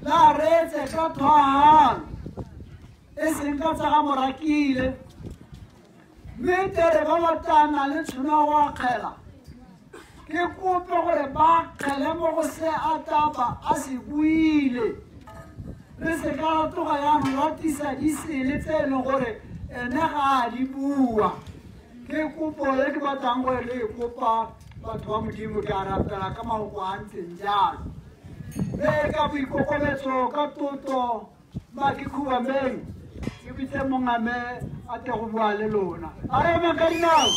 La reetse ka tlhwaalo e seng ka tsa ga Morakile. Mme tere ba ba tla nna le tšhono ya go akgela, ke kope gore ba akgele mo go se a taba a se buile. Re se ka ra tloga jaanong ra tlisa disele tse e leng gore ene ga a di bua. Ke kopo e ke batlang gore le e kopa batho ba Modimo, ke a rapela ka mafoko a ntseng jalo. Mme ka boikokobetso, ka tlotlo, ma ke khubameng, ke bitse mongame a tle go bua le lona. A re emeng ka dinao.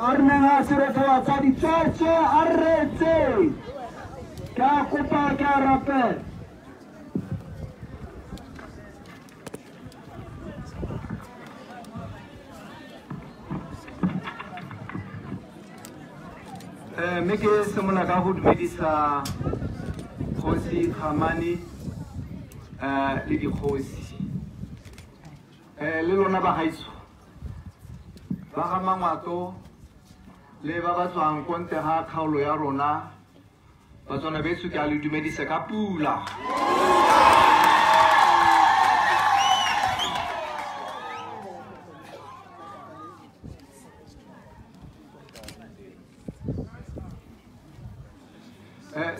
A re neng a seretsa batsadi tswetswe a re reetse. Ke a kopa, ke a rapela. Mme ke simolola ka go dumedisa kgosi Kgamane le dikgosi. Le lona bagaetsho ba ga Mangwato le ba ba tswang ko ntle ga kgaolo ya rona, Batswana beso, ke a le dumedisa ka pula.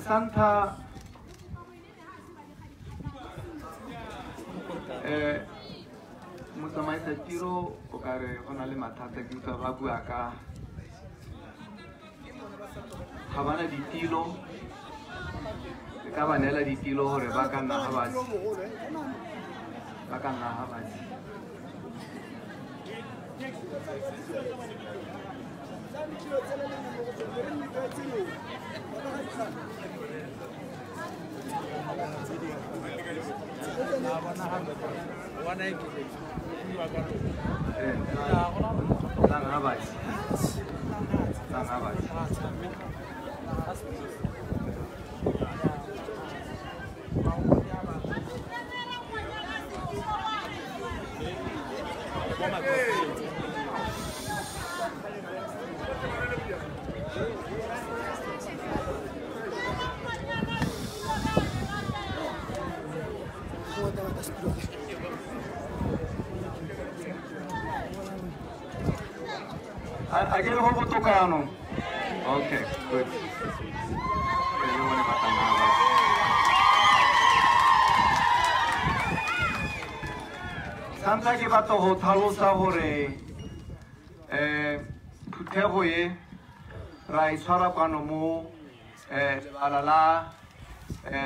Santa motsamaisa tiro o ka re go na le mathata, ke utlwa ba bua ka ga bana ditilo, le ka ba neela ditilo gore ba ka nna ga batsi, ba ka nna ga batsi. Tlang ga batsi, tlang ga batsi. A ke le go botoka jaanong? Okay, good. Ke le bone ba tla nna ba. Sa ntlha ke batla go tlhalosa gore phuthego e ra e tshwara kwano mo lebala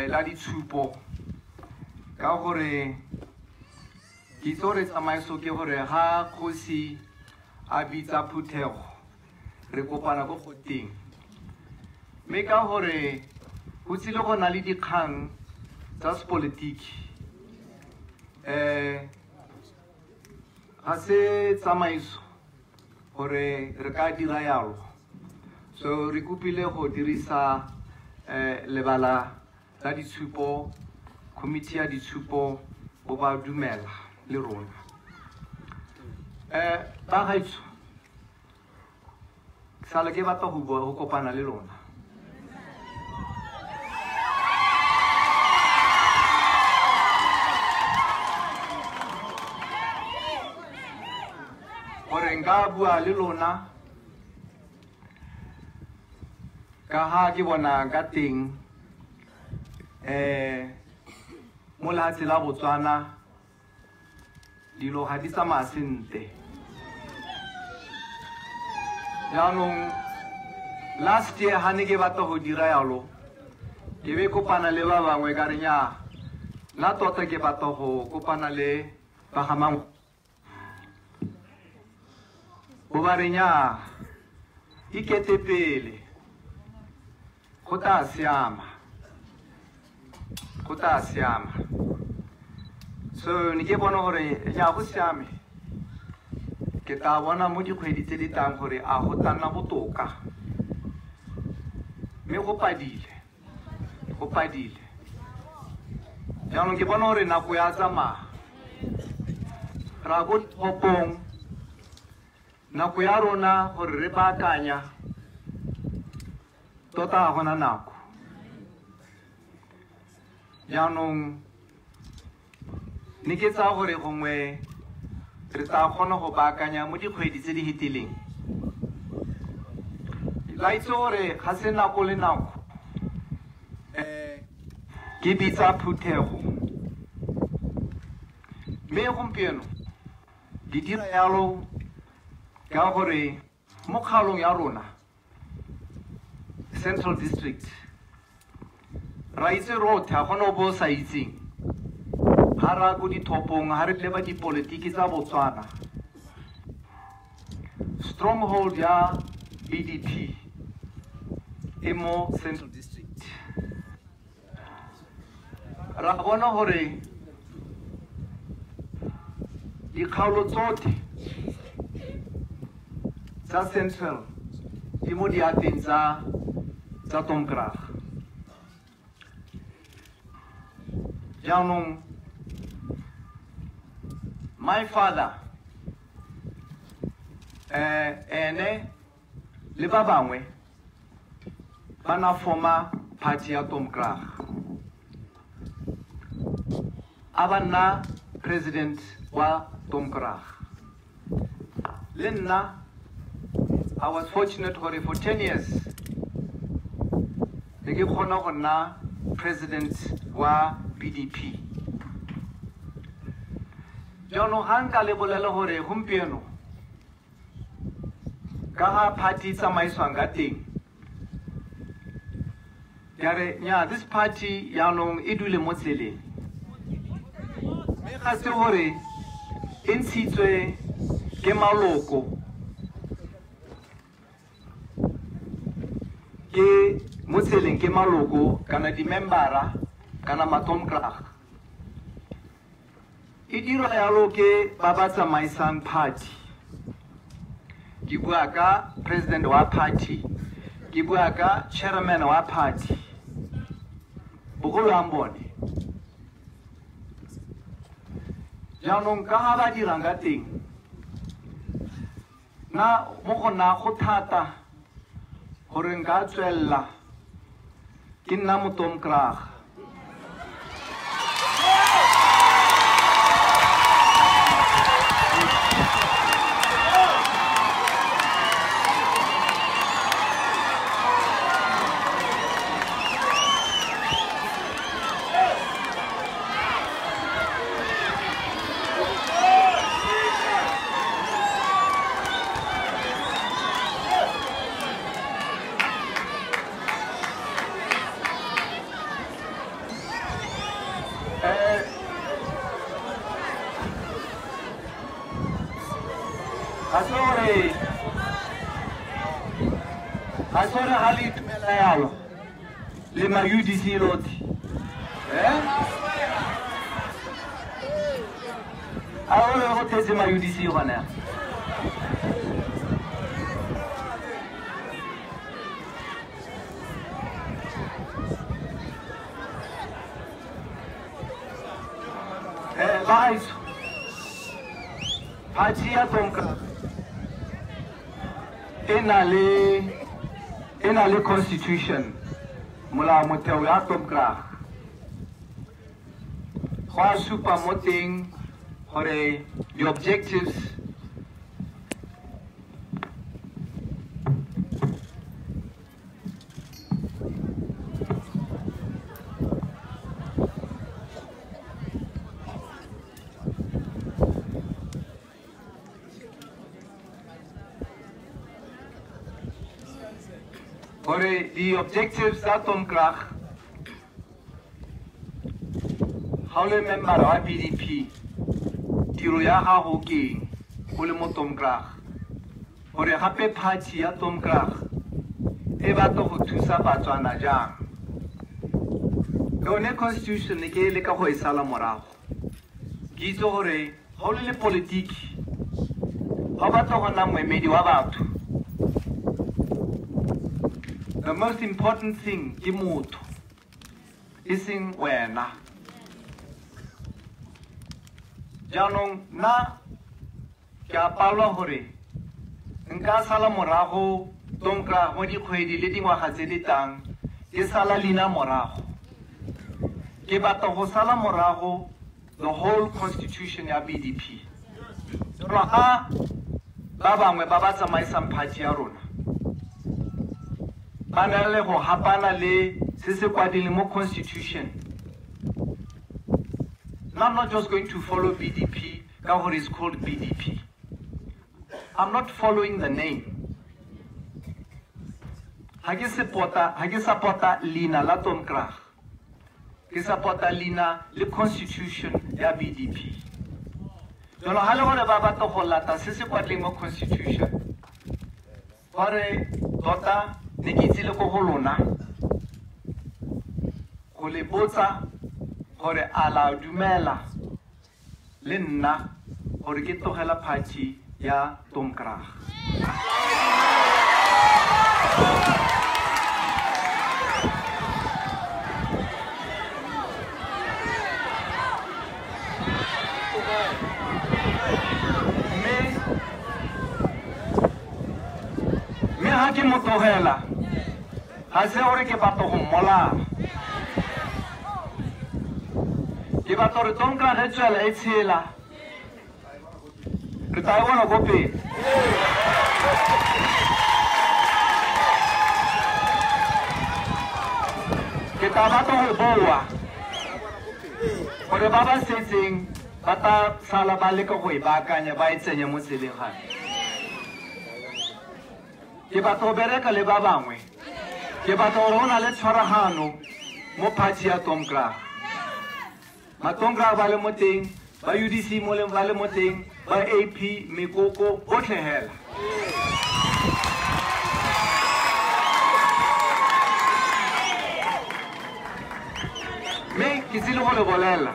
la ditshupo, ka gore ke itse gore tsamaiso ke gore ga kgosi a bitsa phuthego re kopana ko goteng, mme ka gore go tsile go na le dikgang tsa sepolotiki, ga se tsamaiso gore re ka dira yalo. So re kopile go dirisa lebala la ditshupo, committee ya ditshupo bo ba dumela le rona. Ba gaetsho, sale ke batla go bua, go kopana le lona. Gore nka bua le lona ka ha ke bona ka teng mo lehatshe la Botswana dilo ga di tsamaya sentle. Jaanong last year ha ne ke batla go dira yalo, ke be kopana le ba bangwe ka re nnyaa, nna tota ke batla go kopana le ba ga Mangwe. Bo ba re nnyaa, ikete pele, go tla siama, go tla siama. So ne ke bona gore ya go siame, ke tla bona mo dikgwedi tse di tlang gore a go tla nna botoka, mme go padile. Go padile. Jaanong ke bona gore nako ya tsamaya. Ra ko toropong, nako ya rona gore re baakanya tota ga gona nako. Jaanong ne ke tsaya gore gongwe re tla kgona go baakanya mo dikgwedi tse di fetileng. La itse gore ga se nako le nako ke bitsa phuthego, mme gompieno ke dira yalo ka gore mo kgaolong ya rona Central District ra itse rotlhe, ga gona ope o sa itseng ga ra ko dithopong, ga re leba dipolotiki tsa Botswana, stronghold ya BDP e mo Central District. Ra bona gore dikgaolo tsotlhe tsa Central di mo diateng tsa Domkrag. Jaanong my father ene le ba bangwe ba na forma party ya Domkrag, a ba nna president wa Domkrag. Le nna I was fortunate gore for 10 years ne ke kgona go nna president wa BDP. Jaanong ga nka le bolela gore gompieno ka ga party tsamaiswang ka teng, ke re nya this party jaanong e dule mo tseleng, mme ga se gore e ntshitswe ke maloko, ke mo tseleng ke maloko kana di-membera kana ma-Domkrag. E dirwa yalo ke ba ba tsamaisang party. Ke bua ka president wa party, ke bua ka chairman wa party, bogolo ang bone. Jaanong ka ga ba dirang ka teng, nna mo go nna go thata gore nka tswelela ke nna mo-Domkrag. Ga se gore ga le itumela yalo le ma UDC lotlhe, a gore go tletse ma UDC gone. Bagaetsho, party ya Domkrag e na le constitution, molao motheo ya Domkrag. Go a supa mo teng gore the objectives gore the objectives tsa Domkrag, ga o le member wa BDP, tiro ya gago ke eng o le mo Domkrag, gore gape party ya Domkrag e batla go thusa Batswana jang. Yone constitution ke e leka go e sala morago. Ke itse gore ga o le le politiki, ga o batla go nna moemedi wa batho, the most important thing ke motho. e seng wena. Jaanong nna ke a palwa gore nka sala morago Domkrag mo dikgwedi le dingwaga tse di tlang, ke sala leina morago. Ke batla go sala morago the whole constitution ya BDP. Ga ba bangwe ba ba tsamaisang party ya rona ba na le go hapana le se se kwadileng mo constitution. I'm not just going to follow BDP ka gore it's called BDP. I'm not following the name. Ha ke support-a leina la Domkrag. Ke support-a leina le constitution ya BDP. Jalo ha le gore ba batla go lata se se kwadileng mo constitution, gore tota ne ke itsile ko go lona go le botsa gore a la dumela le nna gore ke tlogela party ya Domkrag. Mme ha ke mo tlogela ga se gore ke batla go mmolaya. Ke batla gore Domkrag e tswele e tshela, re tla e bona ko pele. Ke tla batla go boa gore ba ba setseng ba tla sala ba leka go e baakanya ba e tsenye mo tseleng gape. Ke batla go bereka le ba bangwe. Ke batla gore go na le tshwaragano mo party ya Domkrag. Ma-Domkrag ba le mo teng, ba UDC mo ba le mo teng, ba AP, Mekoko, botlhe hela. Mme ke tsile go le bolela,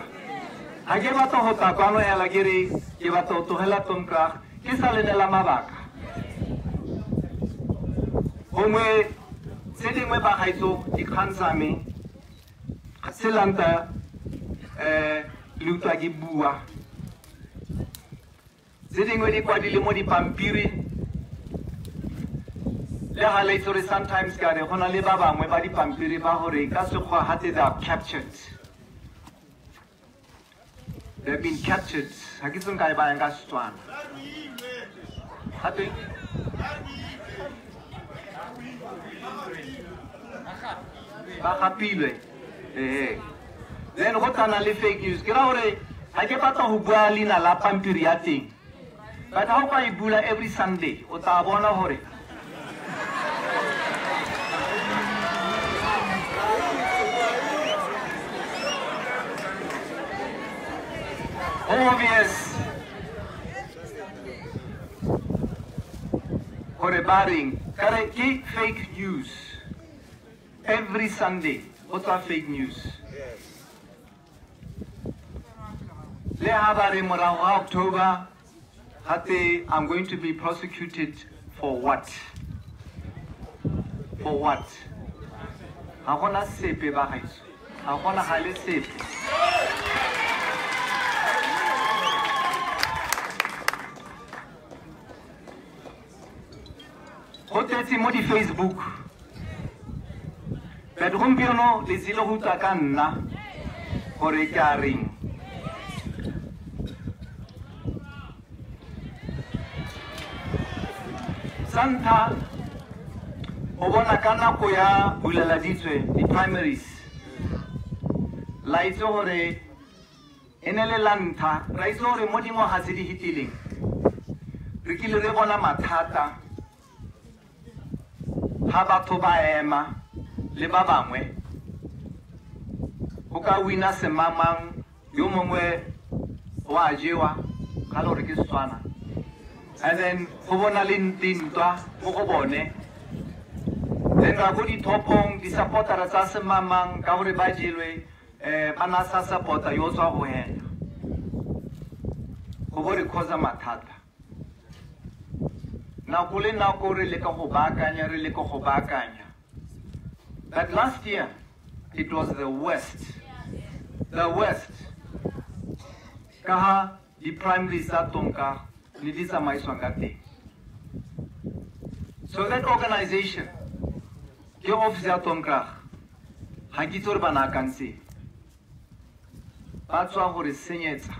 ga ke batla go tla kwano hela ke re ke batla go tlogela Domkrag ke sa le neela mabaka. Gongwe tse dingwe bagaetso dikgang tsa me se lanta le utlwa ke bua. Tse dingwe di kwadile mo dipampiri le ga le itse gore sometimes ka re go na le ba bangwe ba dipampiri ba gore ka sekgwa ga te they are captured. They have been captured. Ga ke itse nka e bayang ka Setswana. Gape ba gapilwe. Then go tla le fake news. Ke ra gore ga ke batla go bua leina la pampiri ya teng, but ga o ka e bula every Sunday o tla bona gore obvious gore ba reng ka re ke fake news. Every Sunday go tswa fake news. Le ha ba re morago ga October gate I'm going to be prosecuted for what? For what? Ga gona sepe ba gaetsho. Ga gona ga le sepe. Go tletse mo di-Facebook. But gompieno le tsile go utlwa ka nna gore ke a reng. Sa ntlha o bona ka nako ya buleladitswe di-primaries, la itse gore e ne le la ntlha, ra itse gore mo dingwaga tse di fetileng re kile re bona mathata ga batho ba ema le ba bangwe go ka wina semamang yo mongwe wa jewa ga le gore ke Setswana, and then go bona le ntwa mo go bone. Then ra ko dithopong di-supportera tsa semamang ka gore ba jelwe ba na sa support-a yo tswa go hela, go bo re causa mathata. Nako le nako re leka go baakanya, re leka go baakanya. But last year It was the worst. The worst. Ka ha di-primaries tsa Domkrag ne di tsamaiswa ka teng. So that organization, ke office ya Domkrag, ga ke itse gore ba na akantse. Ba tswa go re senyetsa.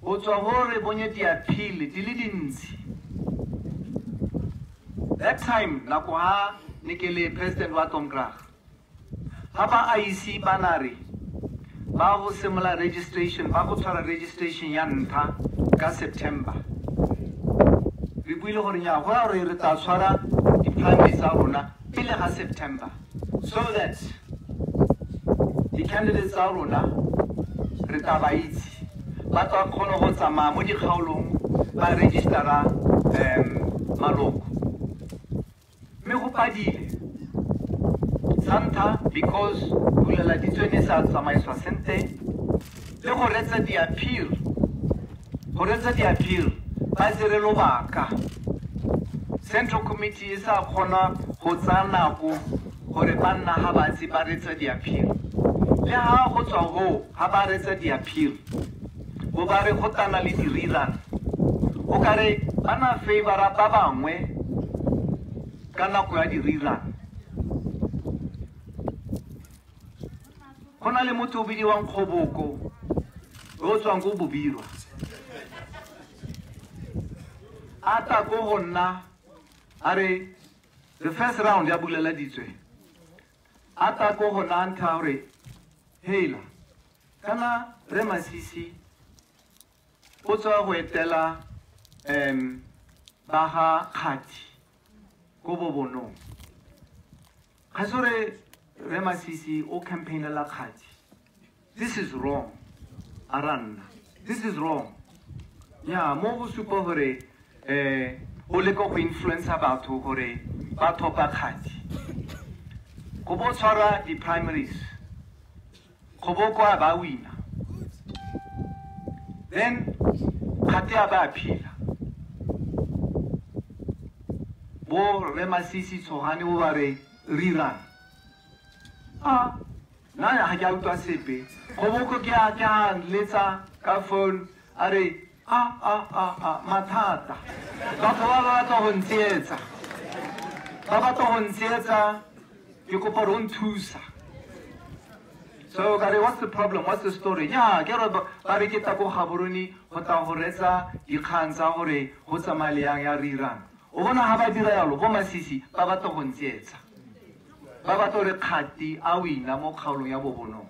Go tswa go re bonye di-appeal di le dintsi. That time, nako ha ne ke le president wa Domkrag, ha ba IEC ba na re, ba go simolola registration, ba go tshwara registration ya ntlha ka September. Re buile gore nnyaa, go raya gore re tla tshwara di-primaries tsa rona pele ga September, so that di-candidates tsa rona re tla ba itse, ba tla kgona go tsamaya mo dikgaolong ba registera maloko. Mme go padile sa ntlha because bulela ditswe ne sa tsamaiswa sentle, le go reetsa di-appeal, go reetsa di-appeal ba tsere lobaka. Central Committee e sa kgona go tsaya nako gore ba nna ga ba ntse ba reetsa di-appeal. Le ha go tswa hoo, ha ba reetsa di-appeal, bo ba re go tana le di-rerun. O kare ba na favora ba bangwe ka nako ya di-rerun. Go na le motho o bidiwang Kgoboko, yo o tswang ko Bobirwa. A tla ko go nna, a re, the first round ya bulela ditswe. A tla ko go nna a ntha gore, heila, kana re Masisi o tswa go etela ba ga Kgati ko Bobonong. Ga se gore re Masisi o campaignela Kgati. This is wrong. A ra nna. This is wrong. Ya, mo go supa gore o leka go influencer batho gore ba thopa Kgati. Go bo tshwara di-primaries. Go bo kwa ba wina. Then Kgati a ba appeala. Bo re Masisi tshogane bo ba re rerun. Ah, nna ga ke a utlwa sepe. Kgoboko ke a letsa ka phone a re a mathata. Batho ba ba batla go ntsietsa. Ba batla go ntsietsa, ke kopa gore o nthusa. So ka re, what's the problem? What's the story? Nya, ke re ba re ke tla ko Gaborone go tla go reetsa dikgang tsa gore go tsamaya le yang ya rerun. O bona ha ba dira yalo, bo Masisi ba batla go ntsietsa. Ba batla gore Kgati a wina mo kgaolong ya Bobonong.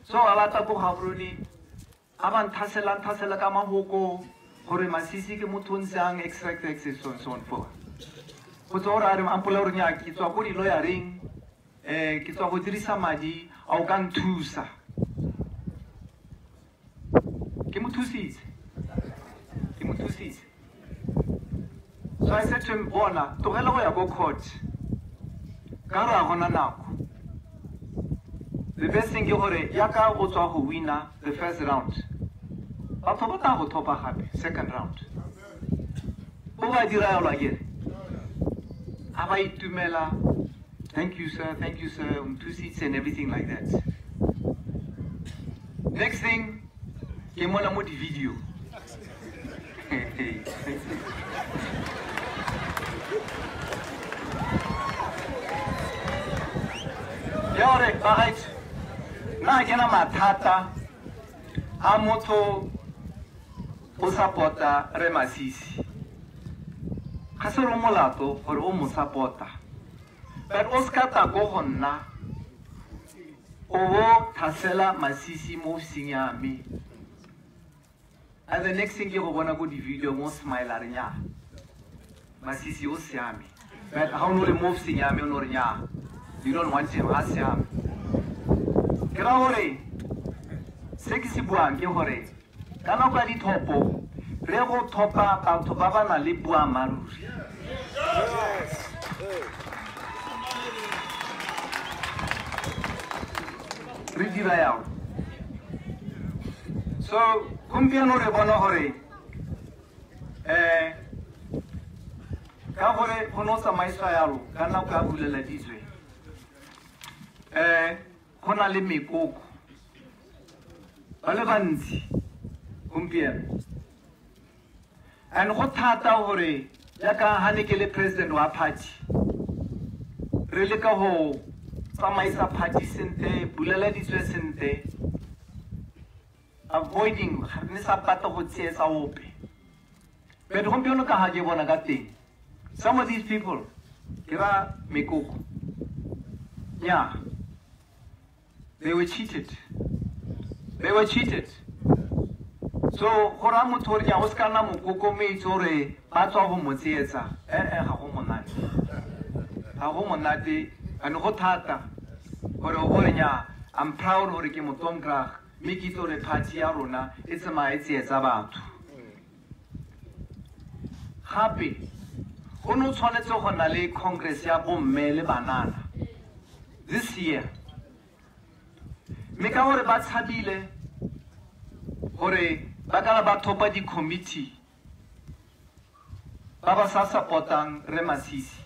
So ba batla ko Gaborone, a ba nthasela, nthasela ka mahoko gore Masisi ke motho o ntse extract access so and so on forth. Go tswa gore a re ampola gore nnyaa, ke tswa ko di-lawyereng, ke tswa go dirisa madi, a o ka nthusa. Ke mo thusitse. Ke mo thusitse. So I said to him, bona, tlogela go ya ko court. Ka re a gona nako. The best thing ke gore yaka o tswa go wina the first round, batho ba tla go thopa gape second round. Bo ba dira yalo akere. A ba itumela, thank you sir, thank you sir, o nthusitse and everything like that. Next thing, ke mona mo di-video. Ke gore bagaetsho, nna ga ke na mathata a motho o support-a re Masisi. Ga se re molato gore o mo support-a. But o ska tla ko go nna, o bo tlhasela Masisi mo ofising ya me. And the next thing ke go bona ko di-video mo smile a re nnyaa, Masisi o siame. But ha o no le mo ofising ya me o no re nnyaa, you don't want him, ha siame. Ke ra gore se ke se buang ke gore ka nako ya dithopo re go thopa batho ba ba nang le boammaaruri. Re dira yalo. So gompieno re bona gore ka gore go no tsamaiswa yalo ka nako ya bulela ditswe. Go na le mekoko ba le bantsi gompieno, and go thata gore jaaka ha ne ke le president wa party, re leka go tsamaisa party sentle, bulela ditswe sentle, avoiding ne sa batla go tsietsa ope. But gompieno ka ga ke bona ka teng, some of these people ke ra mekoko, yeah, they were cheated. They were cheated. So go ra motho gore o se ka nna mokoko mme itse gore ba tswa go mo tsietsa, ga go monate, ga go monate. And go thata gore o bone nya, I'm proud gore ke Modomkrag, mme ke itse gore party ya rona e tsamaya e tsietsa batho. Gape go ne o tshwanetse go na le congress ya bomme le banana this year, mme ka gore ba tshabile gore ba kana ba thopa di-committee ba ba sa support-ang re Masisi,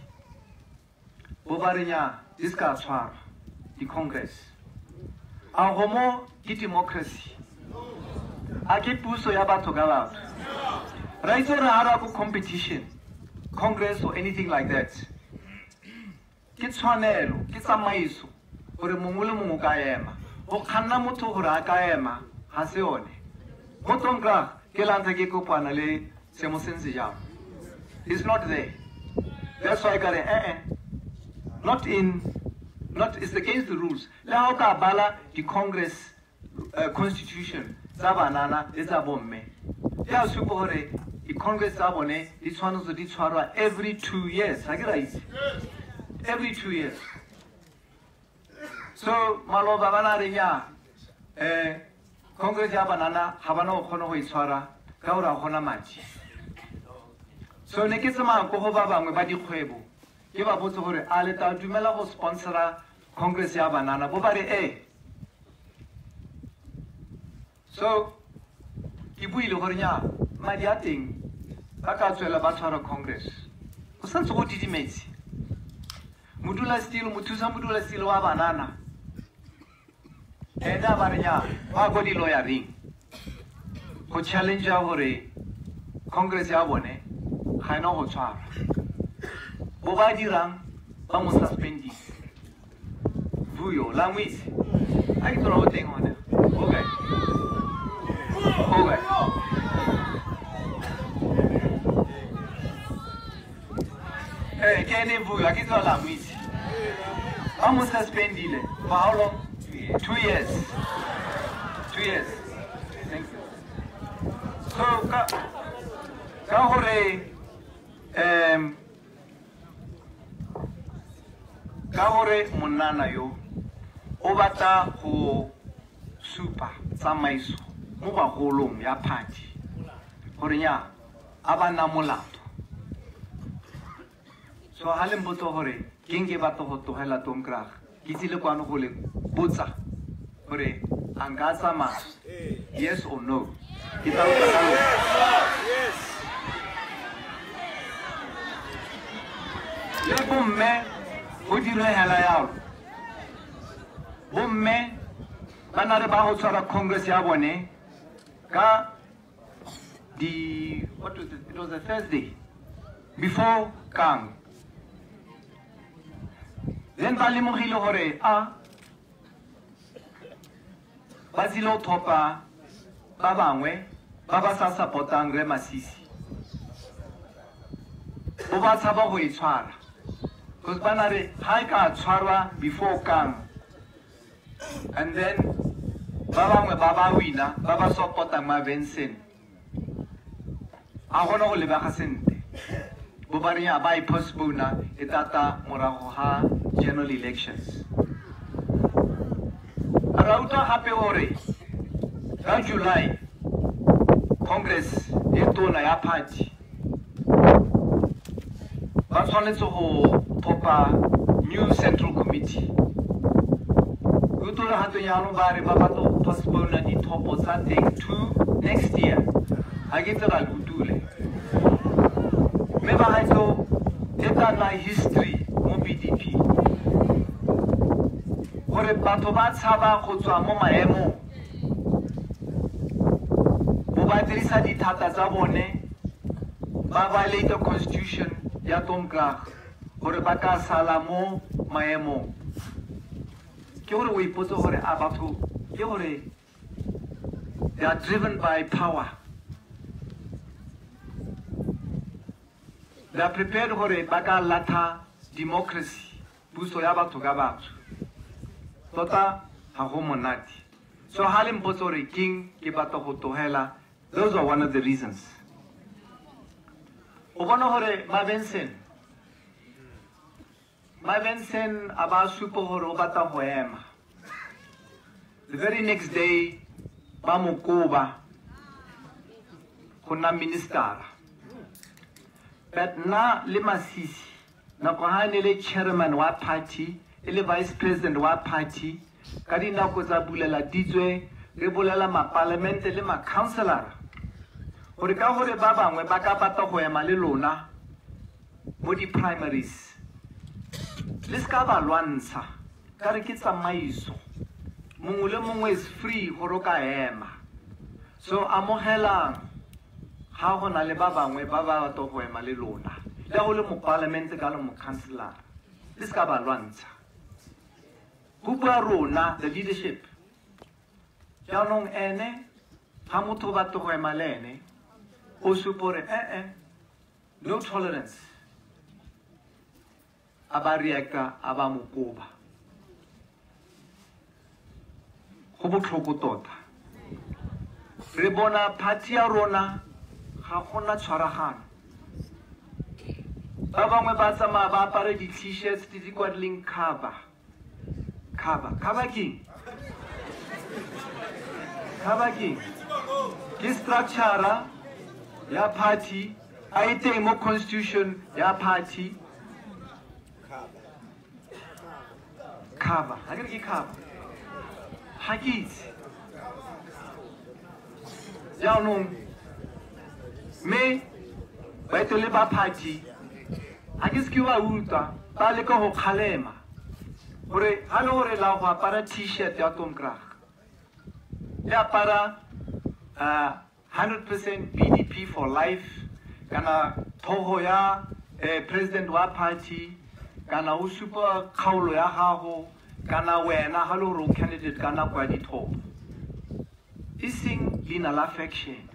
bo ba re nya di se ka tshwarwa di-congress. A go mo ke democracy, a ke puso ya batho ka batho. Ra itse gore ga re ya ko competition, congress or anything like that, ke tshwanelo, ke tsamaiso gore mongwe le mongwe o ka ema. Go kganna motho gore a ka ema ga se yone. Mo Domkrag ke la ntlha ke kopana le seemo se ntse jalo. It's not there. That's why ka re not in, not, it's against the rules. Le ha o ka bala di-congress constitution tsa banana le tsa bomme, di a supa gore di-congress tsa bone di tshwanetse di tshwarwa every 2 years. Ha ke ra itse? Every 2 years. So maloba ba na re nya, congress ya banana ga bana go kgona go e tshwara ka gore ga gona madi. So ne ke tsamaya ko go ba bangwe ba dikgwebo, ke ba botse gore a le tla dumela go sponsora congress ya banana, bo ba re ee. So ke buile gore nya madi a teng ba ka tswela ba tshwara congress, go santse go didimetse. Modulasetilo, mothusa modulasetilo wa banana ene a ba re nya ba ko di-lawyering go challenge-a gore congress ya bone ga ena go tshwarwa. Bo ba dirang ba mo suspendile. Vuyo la mo itse, a ke tsora o teng gone. Okay, okay. Ke ene Vuyo, a ke tsora la mo itse. Ba mo suspendile for how long? 2 years. 2 years. Thank you. So ka gore ka gore monnana yo o batla go supa tsamaiso mo bagolong ya party gore nya a ba na molato. So ha le mpotsa gore ke eng ke batla go tlogela Domkrag, ke tsile kwano go le botsa gore a nka tsamaya, yes or no. Ke tla utlwa ka lona. Le bomme go diregela yalo, bomme ba na re ba go tshwara congress ya bone ka di, what was it? It was a Thursday before Kang. Then ba lemogile gore a ba tsile go thopa ba bangwe ba ba sa support-ang re Masisi, bo ba tshaba go e tshwara because ba na re ga e ka tshwarwa before Kang, and then ba bangwe ba ba wina ba ba support-ang ma Benson a gona go lebega sentle, bo ba re ya ba e postpone-a e tata morago ga general elections. Ra utlwa gape gore ka July congress e tona ya party ba tshwanetse go thopa new central committee. Ke utlwile gape jaanong ba re ba batla go postpone dithopo tsa teng to next year. Ga ke tse ra le utlwile, mme ba gaetso e tla nna history mo BDP Gore batho ba tshaba go tswa mo maemong, bo ba dirisa dithata tsa bone, ba violate constitution ya Domkrag gore ba ka sala mo maemong. Ke gore o ipotse gore a batho ke gore they are driven by power. They are prepared gore ba ka latha democracy, puso ya batho ka batho. Tota ga go monate. So ha le mpotse gore keng ke batla go tlogela, those are one of the reasons. O bona gore Mabensen a ba supa gore o batla go ema. The very next day ba mo koba go nna minister. But nna le Masisi, nako ha ne le chairman wa party, e le vice president wa party, ka dinako tsa bulela ditswe, re bolela mapalamente le ma-councillor gore ka gore ba bangwe ba ka batla go ema le lona mo di-primaries, le se ka ba lwantsha, ka re ke tsamaiso, mongwe le mongwe is free gore o ka ema. So amogelang ga go na le ba bangwe ba ba batla go ema le lona, le go le mopalamente ka le mo-councillor, le se ka ba lwantsha. Go bua rona, the leadership. Jaanong ene ga motho o batla go ema le ene, o supa gore no tolerance. A ba reacta, a ba mo koba. Go botlhoko tota. Re bona party ya rona ga gona tshwaragano. Ba bangwe ba tsamaya ba apare di-t-shirts tse di kwadileng cover. Cover. Cover keng? Cover keng? Ke structure ya party, a e teng mo constitution ya party. Cover. Ha ke re ke cover. Ha ke itse. Jaanong mme baetele ba party ha ke se ke wa utlwa ba leka go kgalema gore ha le gore la go apara t-shirt ya Domkrag, le apara 100% BDP for life, kana thogo ya president wa party, kana o supa kgaolo ya gago, kana wena ha le gore o candidate ka nako ya ditlhopho. E seng leina la faction,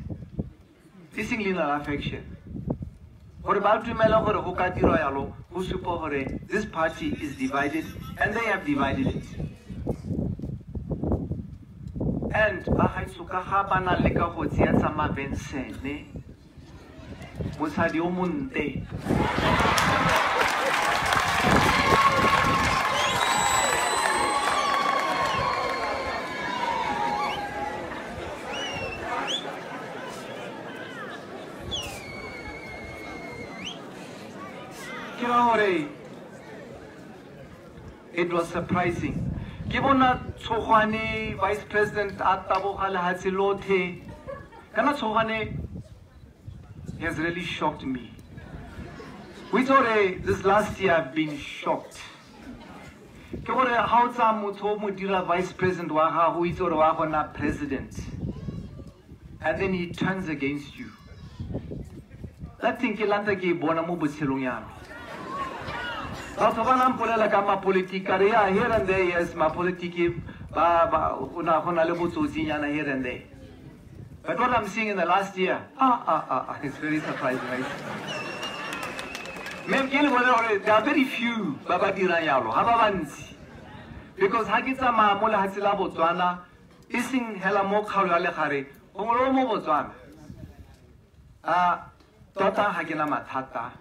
e seng leina la faction. Gore ba dumela gore go ka dirwa yalo, go supa gore this party is divided, and they have divided it. And ba gaetsho ka ga ba na le ka go tsietsa Mabensene, mosadi o monte. It was surprising. Ke bona Tshogwane vice president a taboga lehatshe lothe. Kana Tshogwane has really shocked me. We thought this last year I've been shocked. Ke gore ha o tsaya motho o mo dira vice president wa gago, o itse gore wa go nna president, and then he turns against you. That thing ke lanta ke e bona mo botshelong ya me. Batho ba na mpolela ka mapolitiki, re ya here and there, yes, mapolitiki ba ba go na le botsotsinyana here and there. But what I'm seeing in the last year, it's very surprising, right? There are very few ba ba dirang yalo, ha ba bantsi. Because ha ke tsamaya mo lehatshe la Botswana, e seng hela mo kgaolo ya legare, gongwe le mo Botswana. Tota ha ke na mathata.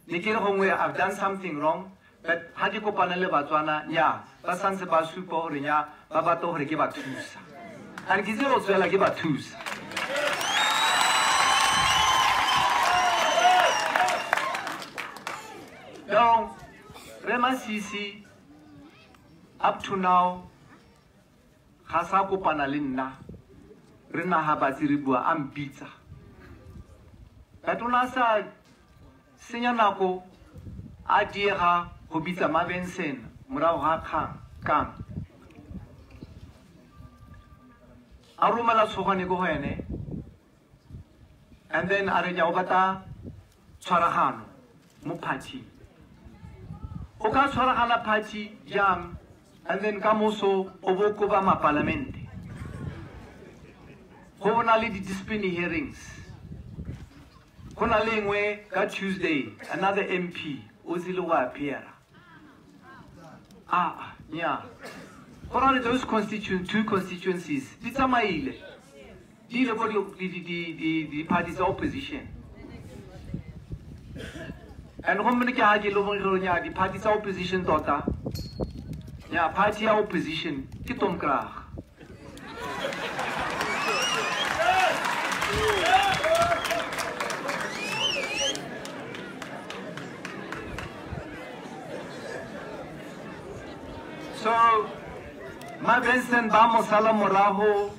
Ne ke re gongwe I've done something wrong, but ha ke kopana le Batswana, nya, ba santse ba supa gore nya, ba batla gore ke ba thusa. And ke itse go tswela ke ba thusa. Now, Rre Masisi, up to now, ga sa kopana le nna, re naga batse re bua, a mpitsa. But o ne a sa senya nako a diega go bitsa Mabensen morago ga kgang kang. A romela Tshogwane ko go ene, and then a re o batla tshwaragano mo party. O ka tshwaragana party jang, and then ka moso o bo koba mapalamente. Go bona le di-discipline hearings. Go na le nngwe ka Tuesday, another MP o tsile go appear. Ah, yeah. Go na le those two constituencies di tsamaile. Di ile ko di-party tsa opposition. And gomme ke ha ke le gore nya di-party tsa opposition tota. Nya party ya opposition ke Domkrag. So ma Benson ba mo sala morago,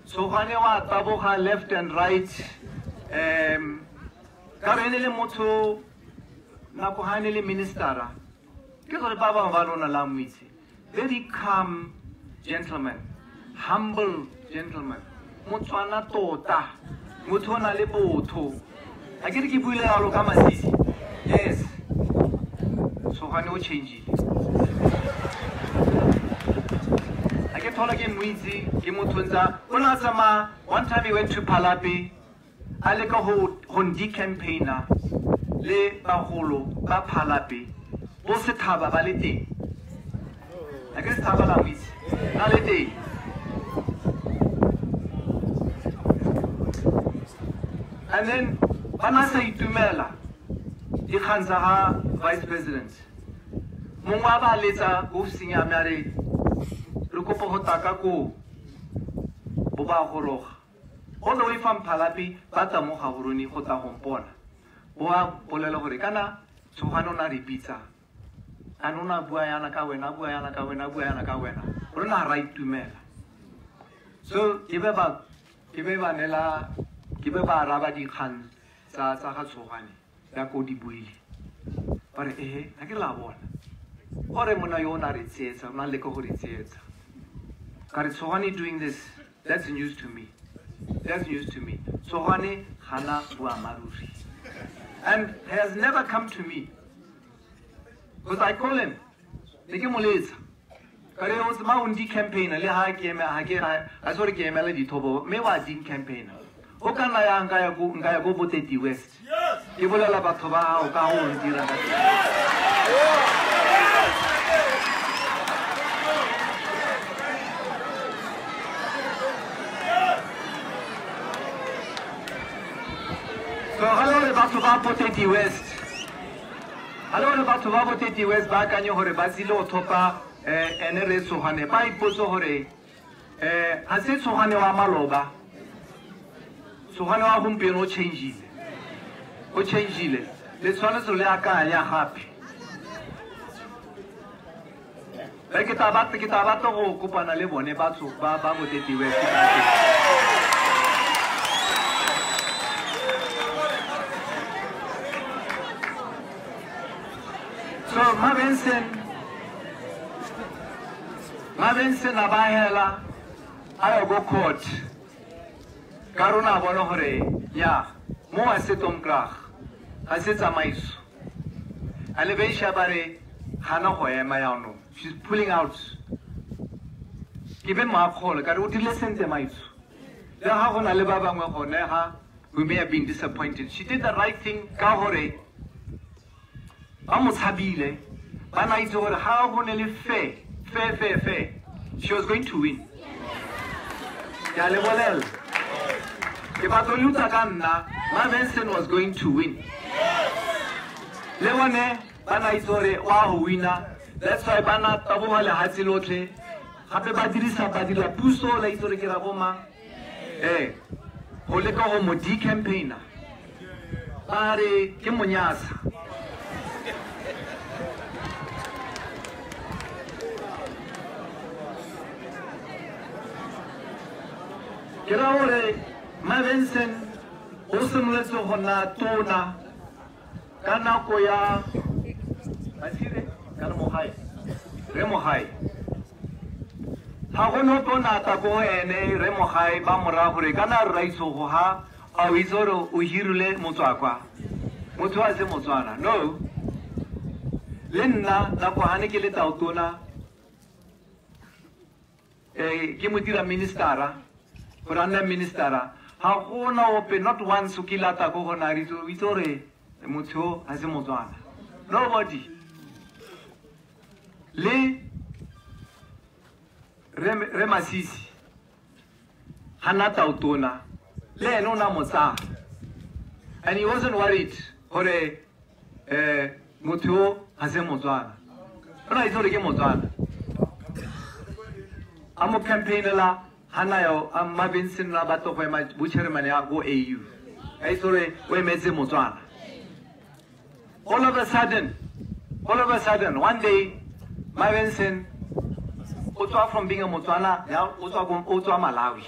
Tshogwane wa taboga left and right. Ka re ne le motho nako ha ne le ministera, ke gore ba bangwe ba lona la mo itse. Very calm gentleman, humble gentleman, Motswana tota, motho o na le botho. Ha ke re ke buile jalo ka Masisi. Yes, Tshogwane o change-ile. Ha ke thola ke mo itse, ke motho ntsa o na tsamaya. One time he went to Palapye, a leka go ndi-campaigner le bagolo ba Palapye, bo sethaba ba le teng. Ha ke sethaba la mo itse, na le teng. And then ba na sa itumela dikgang tsa ga vice president. Mongwe a ba letsa ko ofising ya me a re, re kopa go taka koo, bo ba goroga. All the way from Palapye ba tla mo Gaborone go tla go mpona. Bo a bolela gore kana Tshogwane o na re bitsa, and o na bua yana ka wena, bua yana ka wena, bua yana ka wena. Rona ra itumela. So ke be ba nela, ke be ba araba dikgang tsa ga Tshogwane ya ko di buile. Ba re ehe, ha ke la bona. Ore monna yo o na re tsietsa, o na leka go re tsietsa. Ka re Tshogwane doing this, that's news to me. That's news to me. Tshogwane gana boammaaruri. And he has never come to me. Because I call him. Ne ke mo letsa. Ka re o tsama o ndi campaigner le ha ke eme, ha ke, ha se gore ke emela dithobo, mme wa ding campaigner. O ka nna ya nka ya ko, nka ya ko Boteti West. Ke bolela batho ba hao ka ho ntira ka teng. So ga le gore batho ba Boteti West, ga le gore batho ba Boteti West ba akanye gore ba tsile go thopa ene re Tshogwane, ba ipotse gore ga se Tshogwane wa maloba. Tshogwane wa gompieno o change-ile. O change-ile. Le tshwanetse le akanya gape. Re ke tla batla go kopana le bone batho ba Boteti West. So Ma Benson a ba hela a ya go court. Ka rona a bona gore ya mo a se Domkrag, ga se tsamaiso. A le beisha ba re gana go ema jaanong. She's pulling out. Ke be moakgolo ka re o dirile sentle maitso. Le ga go na le ba bangwe gone ga we may have been disappointed. She did the right thing ka gore ba mo tshabile, ba na itse gore ga go ne le fair, fair, fair, fair, she was going to win. Ke a le bolela. Ke batla le utlwa ka nna, Ma Benson was going to win. Le bone ba na itse gore wa go wina. That's why ba na taboga lehatshe lotlhe. Gape ba dirisa ba dira puso, la itse gore ke ra bo mang. Go leka go mo de-campaigner. Ba re ke monyasa. Ke ra gore Ma Benson o simolotse go nna tona ka nako ya Masire kana Mogae, re Mogae. Ga go no tlo nata ko ene re mogae ba mora gore kana re raitso go ha a o itse gore o hirile motswakwa. Motho a se Motswana. No. Le nna nako ha ne ke le tautona ke mo dira ministera gore a nne ministera ga gona ope not once o kile a tla ko gona re itse gore motho o ga se Motswana. Nobody. Le re Masisi ga nna tautona le ene o na mo tsaya. And he wasn't worried gore motho o ga se Motswana. O na itse gore ke Motswana. A mo campaignela ga na yo a mma Benson la batla go ema bo chairman ya go AU. A itse gore o emetse Motswana. All of a sudden, one day, ma Benson o tswa from being a Motswana, ya o tswa Malawi.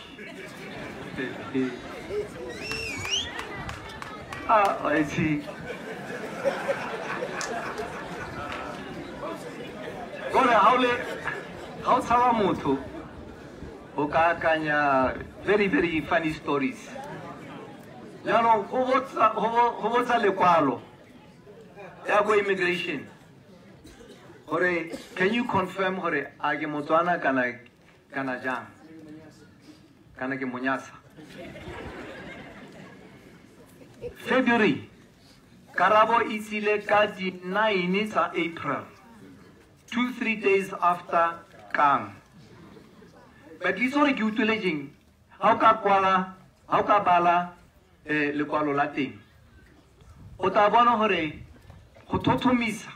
Ah, I see. Gore ha o tshaba motho o ka akanya very very funny stories. Jaanong go botsa lekwalo ya go immigration gore can you confirm gore a ke Motswana kana jang kana ke Monyasa. February karabo e tsile ka di 9 tsa April, 2-3 days after Kang. But ke itse gore ke utlwile jeng ha o ka kwala, ha o ka bala lekwalo la teng o tla bona gore go thothomisa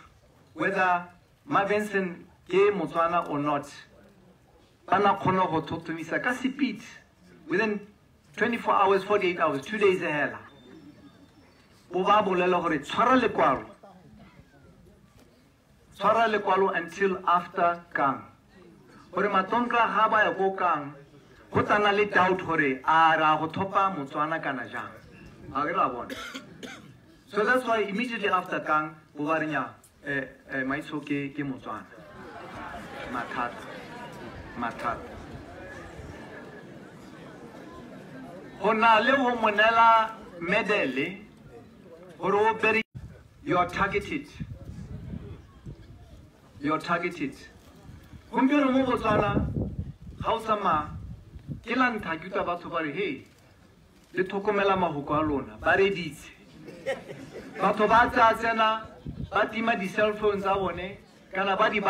whether ma Benson ke Motswana or not. Ba na kgona go thothomisa ka speed within 24 hours, 48 hours, 2 days hela. Bo ba bolela gore tshwara lekwalo until after Kang. Gore Matonga ga ba ya ko Kang go tsana le doubt gore a ra go thopa Motswana kana jang. A re ra bona. So that's why immediately after Kang bo ba re nya maitso ke Motswana. Mathata. Go na le go monela medele gore o bere. You are targeted. You are targeted. Gompieno mo Botswana ga o tsamaya ke la ntlha ke utlwa batho ba re hey le tlhokomela mahoko a lona ba reditse. Batho ba tsaya tsena ba tima di-cell phone tsa bone kana ba di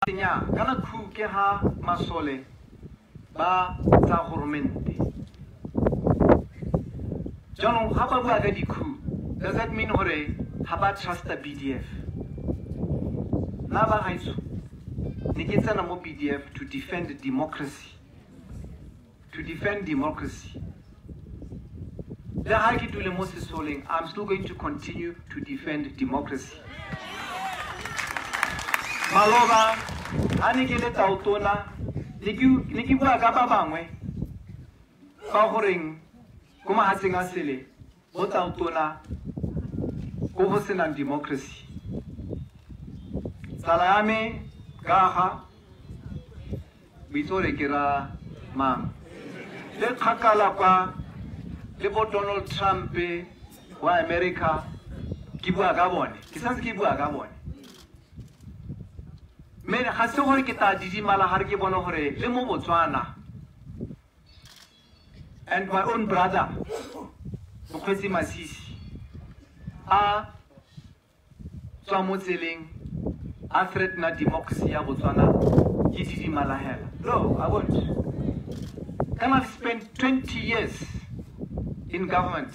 kana khu ke ha masole ba tsa goromente. Jaanong ga ba bua ka di-coup, does that mean gore ga ba trusta BDF? Nna ba gaetsho ne ke tsena mo BDF to defend democracy. To defend democracy. Le ga ke dule mo sesoleng, I'm still going to continue to defend democracy. Maloba ha ne ke le tautona ne ke bua ka ba bangwe ba goreng ko mahatsheng a sele bo tautona ko go senang democracy. Tsala ya me ka ga boitse gore ke ra mang le kgakala kwa le bo Donald Trump wa America ke bua ka bone, ke santse ke bua ka bone. Mme ga se gore ke tla didimala ga re ke bone gore le mo Botswana and my own brother Mokgweetsi Masisi a tswa mo tseleng a threatena democracy ya Botswana ke didimala hela. No, I won't. Can I spend 20 years in government?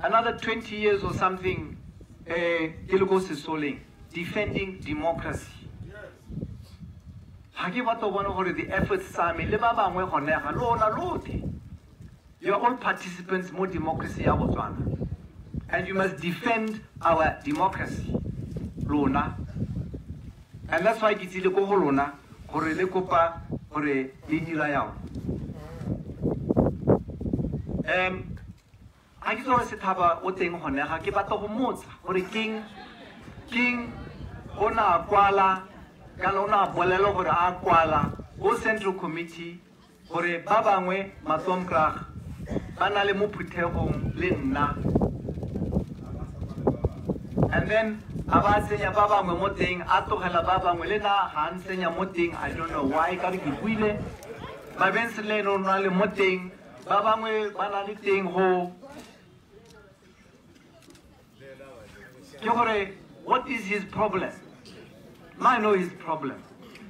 Another 20 years or something ke le ko sesoleng, defending democracy. Ga ke batla go bona gore the efforts tsa me le ba bangwe gone ga lona lotlhe, you are all participants mo democracy ya Botswana, and you must defend our democracy lona. And that's why ke tsile ko go lona gore le kopa gore le dira yang. Ga ke itse gore Sethaba o teng gone ga ke batla go motsa gore keng o na kwala kana o na bolela gore a kwala ko Central Committee gore ba bangwe Matomkrag ba na le mo phuthegong le nna, and then a ba tsenya ba bangwe mo teng, a tlogela ba bangwe le nna ga a ntsenya mo teng. I don't know why, ka re ke buile Mabense le ene o na le mo teng, ba bangwe ba na le teng. Go ke gore what is his problem? I know his problem.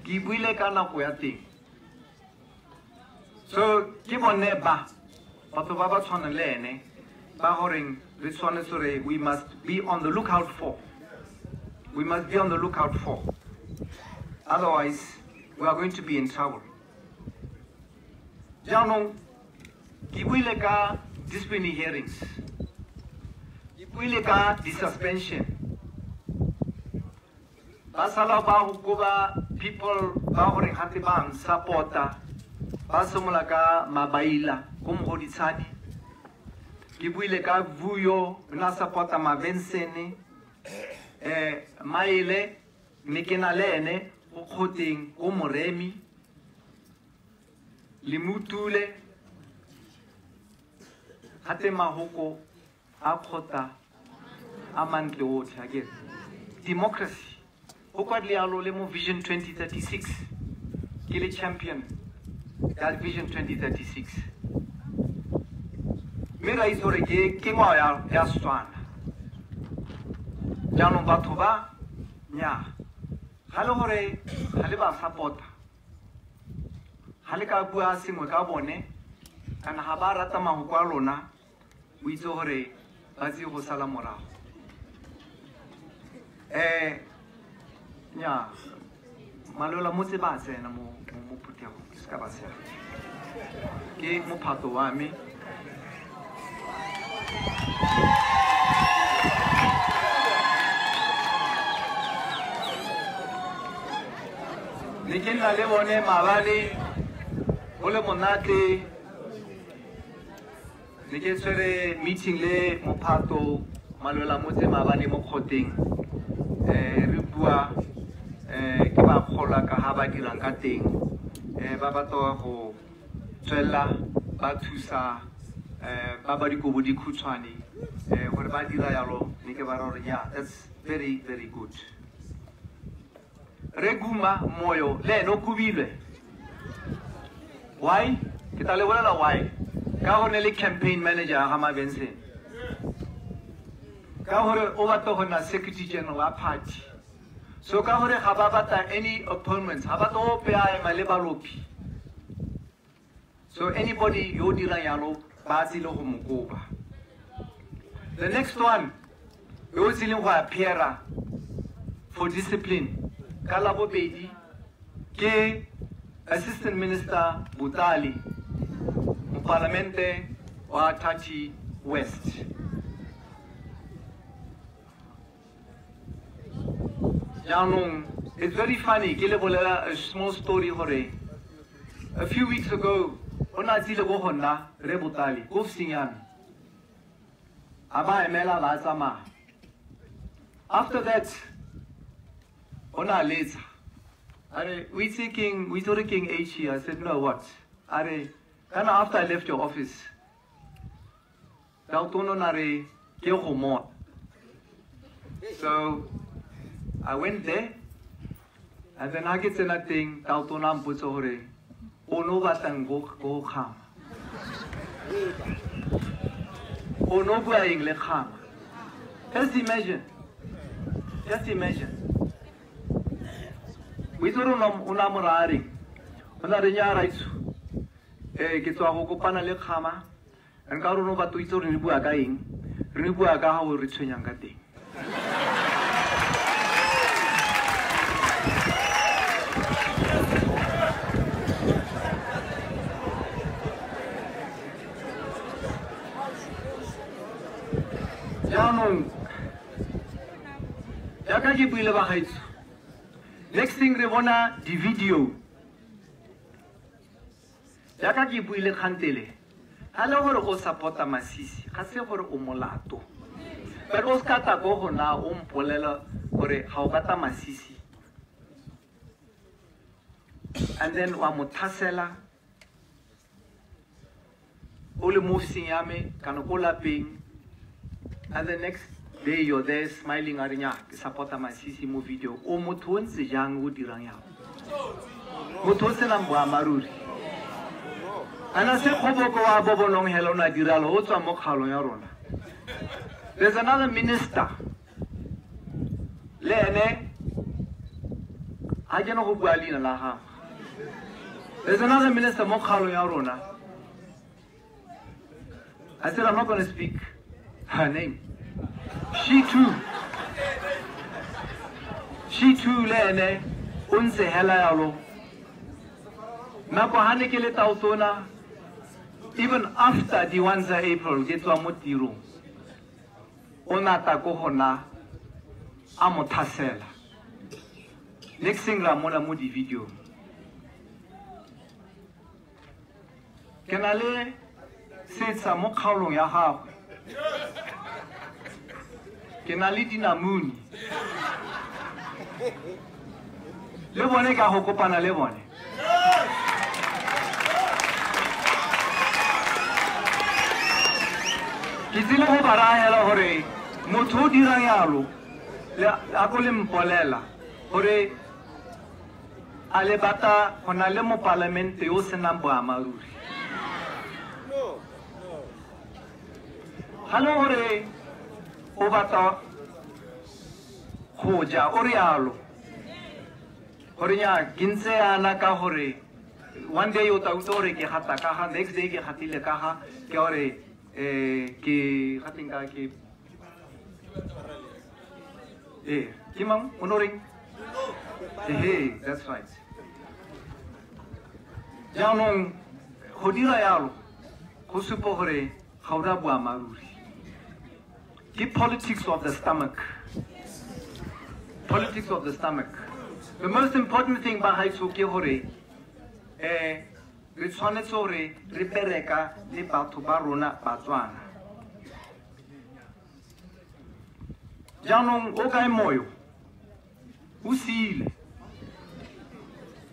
Ke buile ka nako ya teng. So ke bone ba batho ba ba tshwanang le ene ba goreng re tshwanetse gore we must be on the lookout for. We must be on the lookout for. Otherwise, we are going to be in trouble. Jaanong ke buile ka disciplinary hearings. Ke buile ka di-suspension. Ba sala ba go koba people ba gore gate ba nsupporta, ba simolola ka Mabaila ko Mogoditshane. Ke buile ka Vuyo, nna supporta Mavensene, Maile ne ke na le ene go kgoteng ko Moremi, le Mutule gate mahoko a kgota a mantle otlhe akere. Democracy go kwa lealo le mo Vision 2036, ke le champion ya Vision 2036, mme ra itse gore ke ngwao ya Setswana. Jaanong batho ba nnyaa ga le gore ga le ba support-a, ga le ka bua sengwe ka bone kana ga ba rata mahoko a lona, o itse gore ba tse go sala morago. Nnyaa malola motse ba tsena mo phuthegong, ke se ka ba sega, ke mophato wa me. Ne ke nna le bone maabane go le monate, ne ke tshwere meeting le mophato malola motse maabane mo kgoteng, re bua ke ba kgolwa ka ga ba dirang ka teng, ba batla go tswelela ba thusa ba ba dikobo dikhutshwane, gore ba dira yalo, ne ke ba ra gore yeah, that's very very good. Re Guma Moyo le ene o kobilwe. Why? Ke tla le bolela why. Ka gore ne le campaign manager ya ga Mabense, ka gore o batla go nna secretary general wa party, so ka gore ga ba batla any appointments, ga batla ope a ema le balopi, so anybody yo dirang yalo ba tsile go mo koba. The next one yo tsileng go appeara for discipline ka labobedi ke Assistant Minister Butali, mopalamente wa Tati West. Jaanong it's very funny, ke le bolela a small story gore a few weeks ago o na tsile ko go nna re Butali ko ofising ya me, a ba emela ba tsamaya. After that o na letsa a re o itse keng, o itse gore keng H? I said no, what? A re kana after I left your office Taotono na re ke go mona. So I went there, and then ha ke tsena teng Taotono a mpotsa gore o no batlang go kgama, o no bua eng le kgama. Just imagine, just imagine. O itse gore o na mo raya reng? O na re nnyaa raetsho, ke tswa go kopana le kgama, and ka gore o no batla o itse gore re bua ka eng, re bua ka ga o re tshwenyang ka teng. Jaanong jaaka ke buile bagaetsho, next thing re bona di-video. Jaaka ke buile kgantele, ga le gore o support-a Masisi, ga se gore o molato. But o ska tla ko go nna o mpolela gore ga o batla Masisi, and then wa mo tlhasela o le mo ofising ya me kana ko lapeng, and the next day you're there smiling a re nya ke support-a Masisi mo video. O motho o ntse jang o dirang yang? Motho o senang boammaaruri. Ana se kgoboko wa Bobonong hela o ne a diralo, o tswa mo kgaolong ya rona. There's another minister. Le ene ga ke no go bua leina la gagwe. There's another minister mo kgaolong ya rona. I said I'm not going to speak her name. She too le ene o ntse hela yalo. Nako ha ne ke le tautona, even after the 1 April ke tswa mo tirong, o nata ko gona a mo tlhasela. Next thing ra mona mo di-video. Ke na le setsha mo kgaolong ya gagwe. Ke na le dinamune. Le bone ka go kopana le bone. Ke tsile go ba raya gore motho o dirang yalo, a ko le mpolela gore a le batla go na le mopalamente yo o senang boammaaruri. Ga le gore o batla go ja o rialo gore nya ke ntse yana ka gore one day o tla utlwa gore ke gata ka ga, next day ke gatile ka ga, ke gore ke gateng ka ke ke mang o no reng? Ehe, that's right. Jaanong go dira yalo go supa gore ga o na boammaaruri. Ke politics of the stomach. Politics of the stomach. The most important thing bagaetsho ke gore re tshwanetse gore re bereka le batho ba rona Batswana. Jaanong o kae moyo? O siile.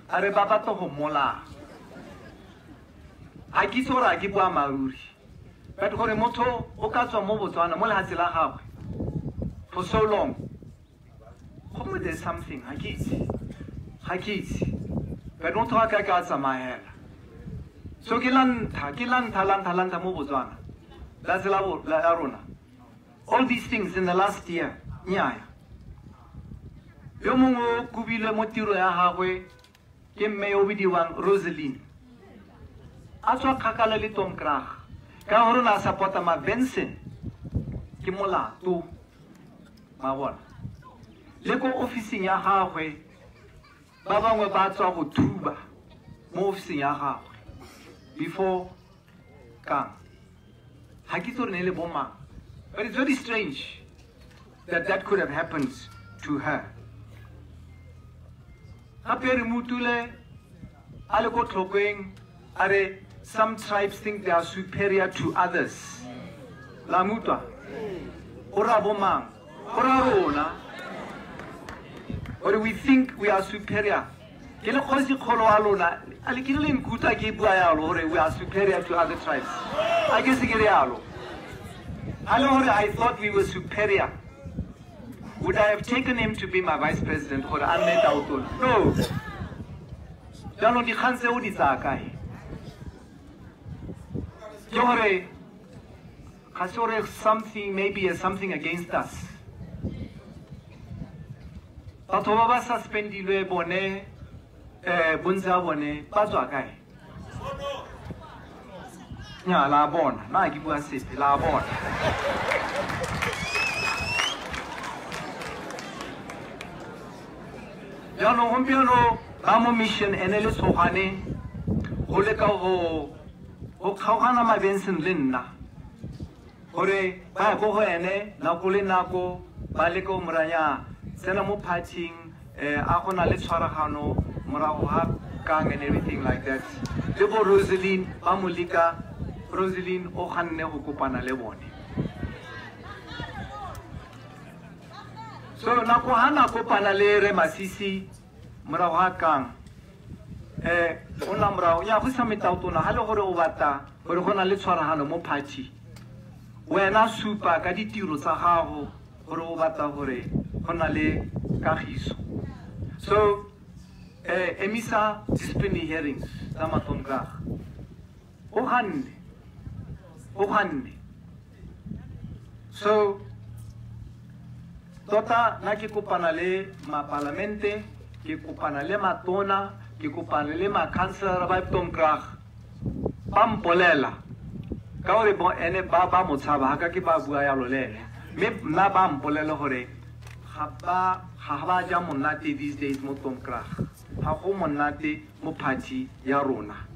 A re ba batla go mmolaya. Ga ke itse gore a ke boammaaruri, but gore motho o ka tswa mo Botswana mo lehatshe la gagwe for so long, gongwe there's something, ga ke itse, ga ke itse, but motho a ka ka tsamaya hela. So ke la ntlha mo Botswana lehatshe la rona. All these things in the last year, nnyaya. Yo mongwe o kobilwe mo tiro ya gagwe ke mme yo o bidiwang Rosaline, a tswa kgakala le Domkrag ka gore o ne a support-a Mabenson, ke molato ma bona. Le ko ofising ya gagwe ba bangwe ba tswa go thuba mo ofising ya gagwe before kang, ga ke itse gore ne le bo mang, but it's very strange that that could have happened to her. Gape re motule a le ko Tlhokweng a re some tribes think they are superior to others. La mutwa o ra bo mang? O ra rona. Or we think we are superior. Ke le kgosi kgolo wa lona, a le kile le nkutlwa ke bua yalo gore we are superior to other tribes. A ke se ke re yalo. A le gore I thought we were superior, would I have taken him to be my vice president gore a nne tautona? No. Jaanong dikgang tseo di tsaya kae? Ke gore ga se gore something, maybe something against us. Batho ba ba suspendilwe bone, bontsi ba bone ba tswa kae? Nya la bona, nna ke bua sepe, la bona. Jaanong gompieno ba mo mission ene le Tshogane go leka go kgaogana mabenseng le nna gore ba ya ko go ene nako le nako ba leke go moranya tsena mo partying a go na le tshwaragano morago ga kang and everything like that. Le bo Rosaline ba mo leka, Rosaline o ganne go kopana le bone. So nako ha na kopana le re Masisi morago ga kang o nna morago ya go sa metaotona ga le gore o batla gore go na le tshwaragano mo party, wena supa ka ditiro tsa gago gore o batla gore go na le kagiso. So emisa disciplinary hearings tsa Matomkrag. O ganne. So tota nna ke kopana le mapalamente, ke kopana le matona, ke kopana le makhanselara ba Domkrag, ba mpolela ka gore ene ba mo tshaba ga ka ke ba bua yalo le ene, mme nna ba mpolela gore ga ba ja monate these days mo Domkrag, ga go monate mo party ya rona.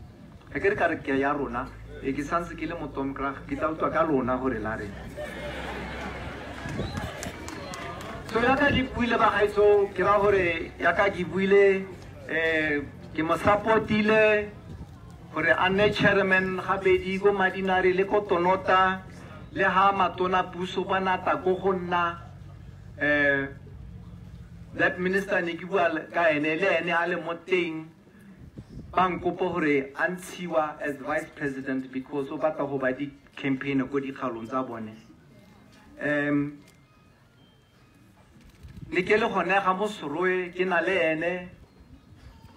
Ga ke re ka re ke ya rona, e ke santse ke le mo Domkrag, ke tla utlwa ka lona gore la reng. So yaka ke buile ba gaetso, ke ra gore yaka ke buile ke mo support-ile gore a nne chairman gabedi ko Madinare le ko Tonota, le ha matona puso ba nata ko go nna. That minister ne ke bua ka ene le ene a le mo teng, ba nkopo gore a ntshiwa as vice president because o batla go ba di-campaign ko dikgalong tsa bone. Ne ke le gone ga mo Serowe ke na le ene,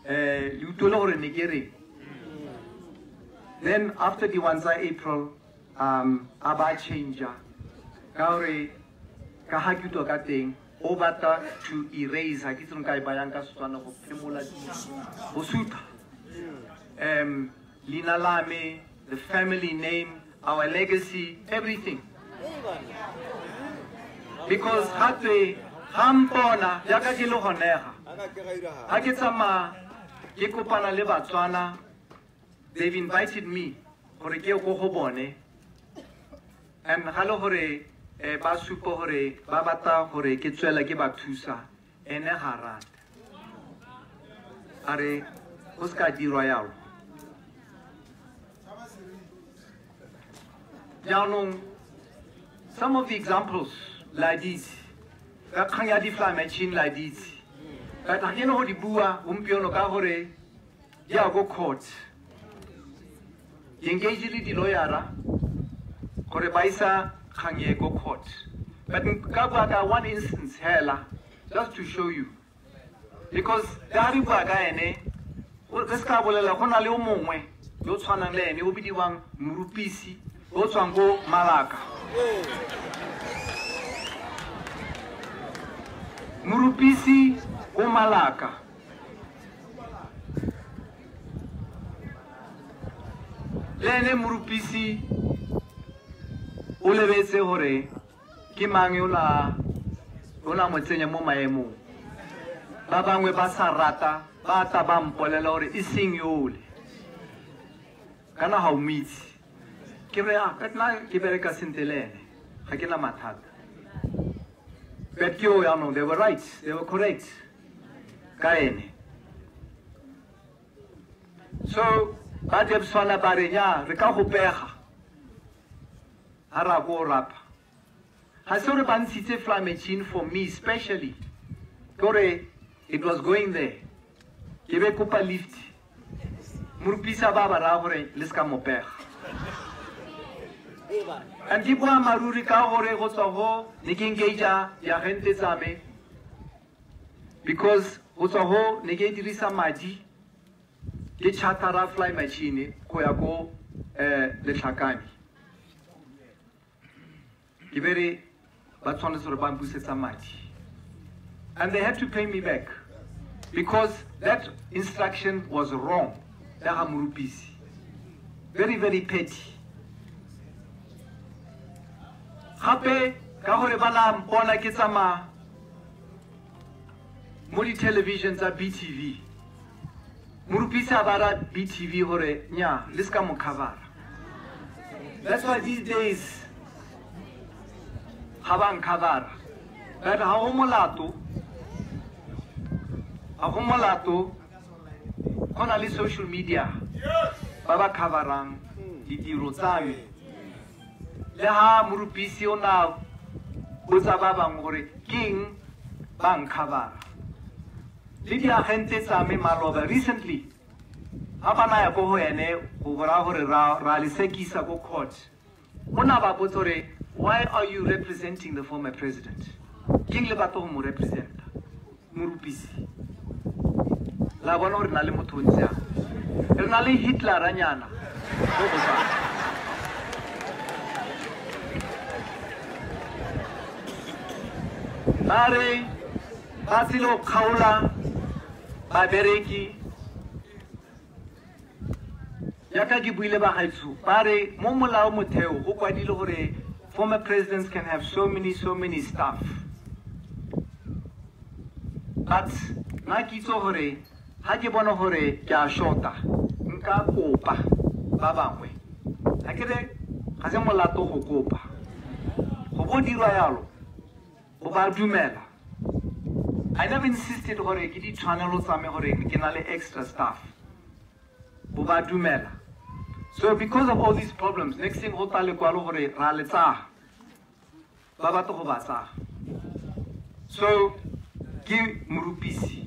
le utlwile gore ne ke reng. Then after the 1 April, a ba change-a ka gore ka ga ke utlwa ka teng o batla to erase, ga ke itse nka e bayang ka Setswana, go phemola go sutha leina la me, the family name, our legacy, everything. Because gatwe ga mpona jaaka ke le gonega, ga ke tsamaya ke kopana le Batswana, they've invited me gore ke ko go bone, and ga le gore ba supa gore ba batla gore ke tswela ke ba thusa, ene ga rata a re go se ka dirwa yalo. Jaanong some of the examples la ditse ka kgang ya di-fly machine la ditse, but ga ke ne go di bua gompieno ka gore di ya ko court. Ke engage le di-lawyera gore ba isa kgang e ko court, but nka bua ka one instance hela just to show you, because le ga re bua ka ene re se ka bolela go na le o mongwe yo o tshwanang le ene o bidiwang Morupisi o tswang ko Malaka. Morupisi ko Malaka. Le ene Morupisi o lebetse gore ke mang yo la mo tsenya mo maemong. Ba bangwe ba sa rata ba tla ba mpolela gore e seng yole, kana ga o mo itse. Ke re ka nna ke bereka sentle le ene, ga ke na mathata. But ke o jaanong, they were right, they were correct ka ene. So ba Debswana ba re nya re ka go pega ga ra ko rapa. Ga se gore ba ntshitse fly machine for me specially, ke gore it was going there. Ke be kopa lift, Morupisa ba ba raya gore le se ka mo pega. And ke bua maruri ka gore go tswa go ne ke engage-a diagente tsa me, because go tswa go ne ke dirisa madi ke chartera fly machine go ya ko Letlhakane. Ke be re ba tshwanetse gore ba mpusetsa madi, and they had to pay me back because that instruction was wrong. Ya ga Morupisi, very very petty. Gape ka gore ba la mpona ke tsamaya Mo di-television tsa BTV. Morupisi a ba ra BTV gore nya le se ka mo covera. That's why these days ga ba ncovera. But ga go molato, ga go molato, go na le social media ba ba coverang ditiro tsa me. Le ha morupisi o na botsa ba bangwe gore ke eng ba ncovera. Le diagente tsa me maloba recently ga ba naya ko go ene go raya gore ra le sekisa ko court, o na ba botsa gore why are you representing the former president? Ke eng le batla go mo representa? Morupisi la bona gore na le motho o ntse yang. Re na le Hitleranyana mo Botswana. Ba re ba tsile go kgaola babereki yaka ke buile ba gaetsho, ba re mo molao motheo go kwadile gore former presidents can have so many staff. But nna ke itse gore ha ke bona gore ke a shorta, nka kopa ba bangwe. Ha ke re ga se molato go kopa, go bo dirwa yalo, go ba dumela. I never insisted gore ke ditshwanelo tsa me gore ke na le extra staff. Bo ba dumela. So because of all these problems, next thing go tla lekwalo gore ra le tsaya. Ba batla go ba tsaya. So ke morupisi.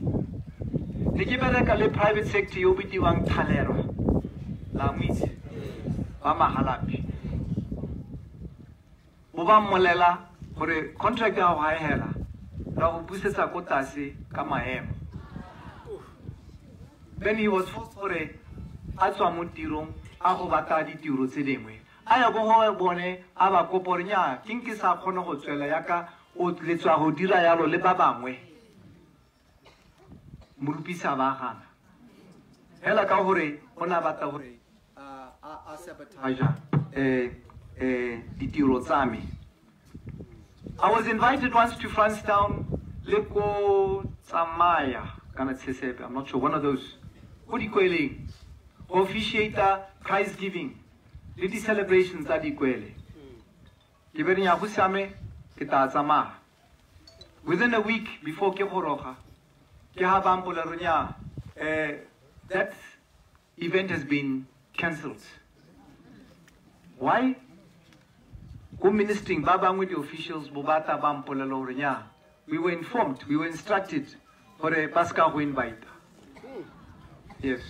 Ne ke bereka le private sector yo bidiwang Thalerwa. La mo itse? Ba Mahalapye. Bo ba mmolela gore contract ya gago ga e hela, ra go busetsa ko tlase ka maemo. Then he was forced gore a tswa mo tirong a go batla ditiro tse dingwe. A ya ko go bone a ba kopa gore nnyaa, ke nke sa kgone go tswela yaka o le tswa go dira yalo le ba bangwe. Morupisi a ba gana. Hela ka gore o ne a batla gore a sabotage ditiro tsa me. I was invited once to Francistown, le ko Tsamaya, kana Tshesepe, I'm not sure, one of those. Ko dikweleng, go officiate prize giving, le di-celebrations tsa dikwele. Ke be re nya go siame, ke tla tsamaya. Within a week before ke goroga, ke ha ba mpolela gore nya, that event has been cancelled. Why? Ko ministering, ba bangwe di-officials bo ba tla ba mpolela gore nya, we were informed, we were instructed gore ba se ka go invite. Yes.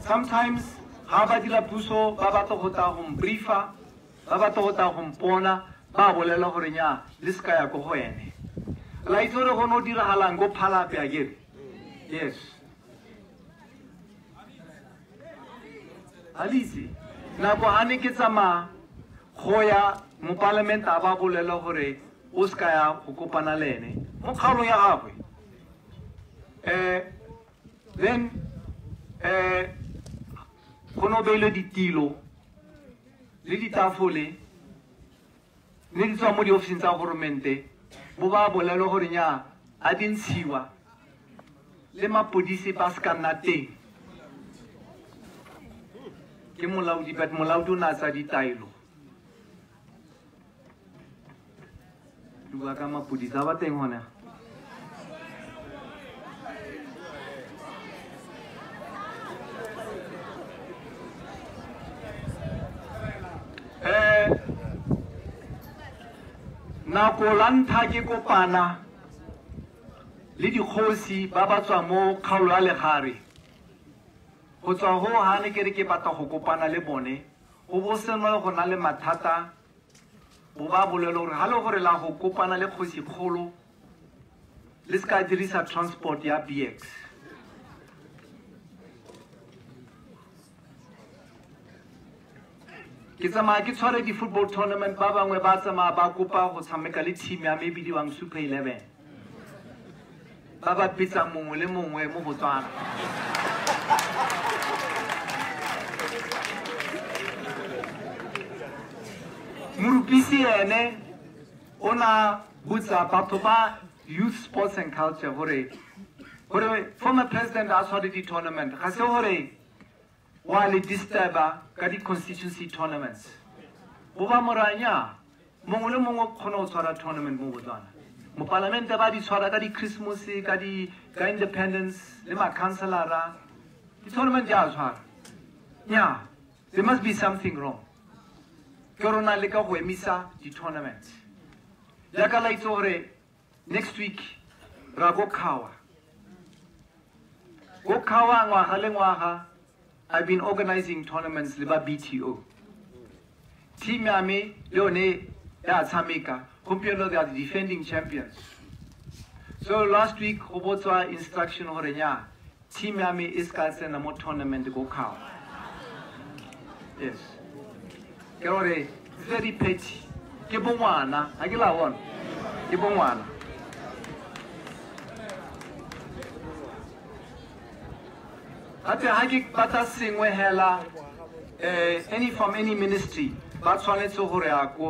Sometimes ga ba dira puso ba batla go tla go mbriefa, ba batla go tla go mpona, ba bolela gore nya le se ka ya ko go ene. La itse gore go no diragalang ko Phalape akere? Yes. Alice, nako ha ne ke tsamaya go ya mopalamente a ba bolela gore o se ka ya go kopana le ene mo kgaolong ya gagwe. Then go no beilwe ditilo le ditafole ne di tswa mo diofising tsa goromente, bo ba bolela gore nya a di ntshiwa le mapodisi ba se ka nna teng. Ke molaodi, but molaodi o ne a tsa ditaelo. Bua ka mapodisi a ba teng hona. Nako la ntlha ke kopana le dikgosi ba ba tswa mo kgaolo ya Legare. Go tswa go ha ne ke re ke batla go kopana le bone, go bo sena go na le mathata, bo ba bolela gore ha le gore la go kopana le kgosi kgolo le se ka dirisa transport ya BX. Ke tsamaya ke tshware di-football tournament, ba bangwe ba tsamaya ba kopa go tshameka le team ya me e bidiwang Super 11. Ba ba bitsa mongwe le mongwe mo Botswana. Morupisi ene O na botsa batho ba youth sports and culture gore former president a tshware di-tournament ga se gore wa le disturba ka di-constituency tournaments. Bo ba moranya mongwe le mongwe o kgona go tshwara tournament mo Botswana. Mopalamente ba di tshwara ka di-Christmas, ka independence le ma-councilora. Di-tournament di a tshwara. Yeah, there must be something wrong. Ke rona le ka go emisa di-tournament. Jaaka la itse gore next week ra go Khawa. Go Khawa ngwaga le ngwaga I've been organizing tournaments le ba BTO. Team ya me le yone ya tshameka. Gompieno they are the defending champions. So last week go botswa instruction gore nya team ya me e ska tsena mo tournament go Khawa. Yes. Ke gore very petty. Ke bongwana, ha ke la bona. Ke bongwana. Gape ha ke batla sengwe hela any from any ministry ba tshwanetse gore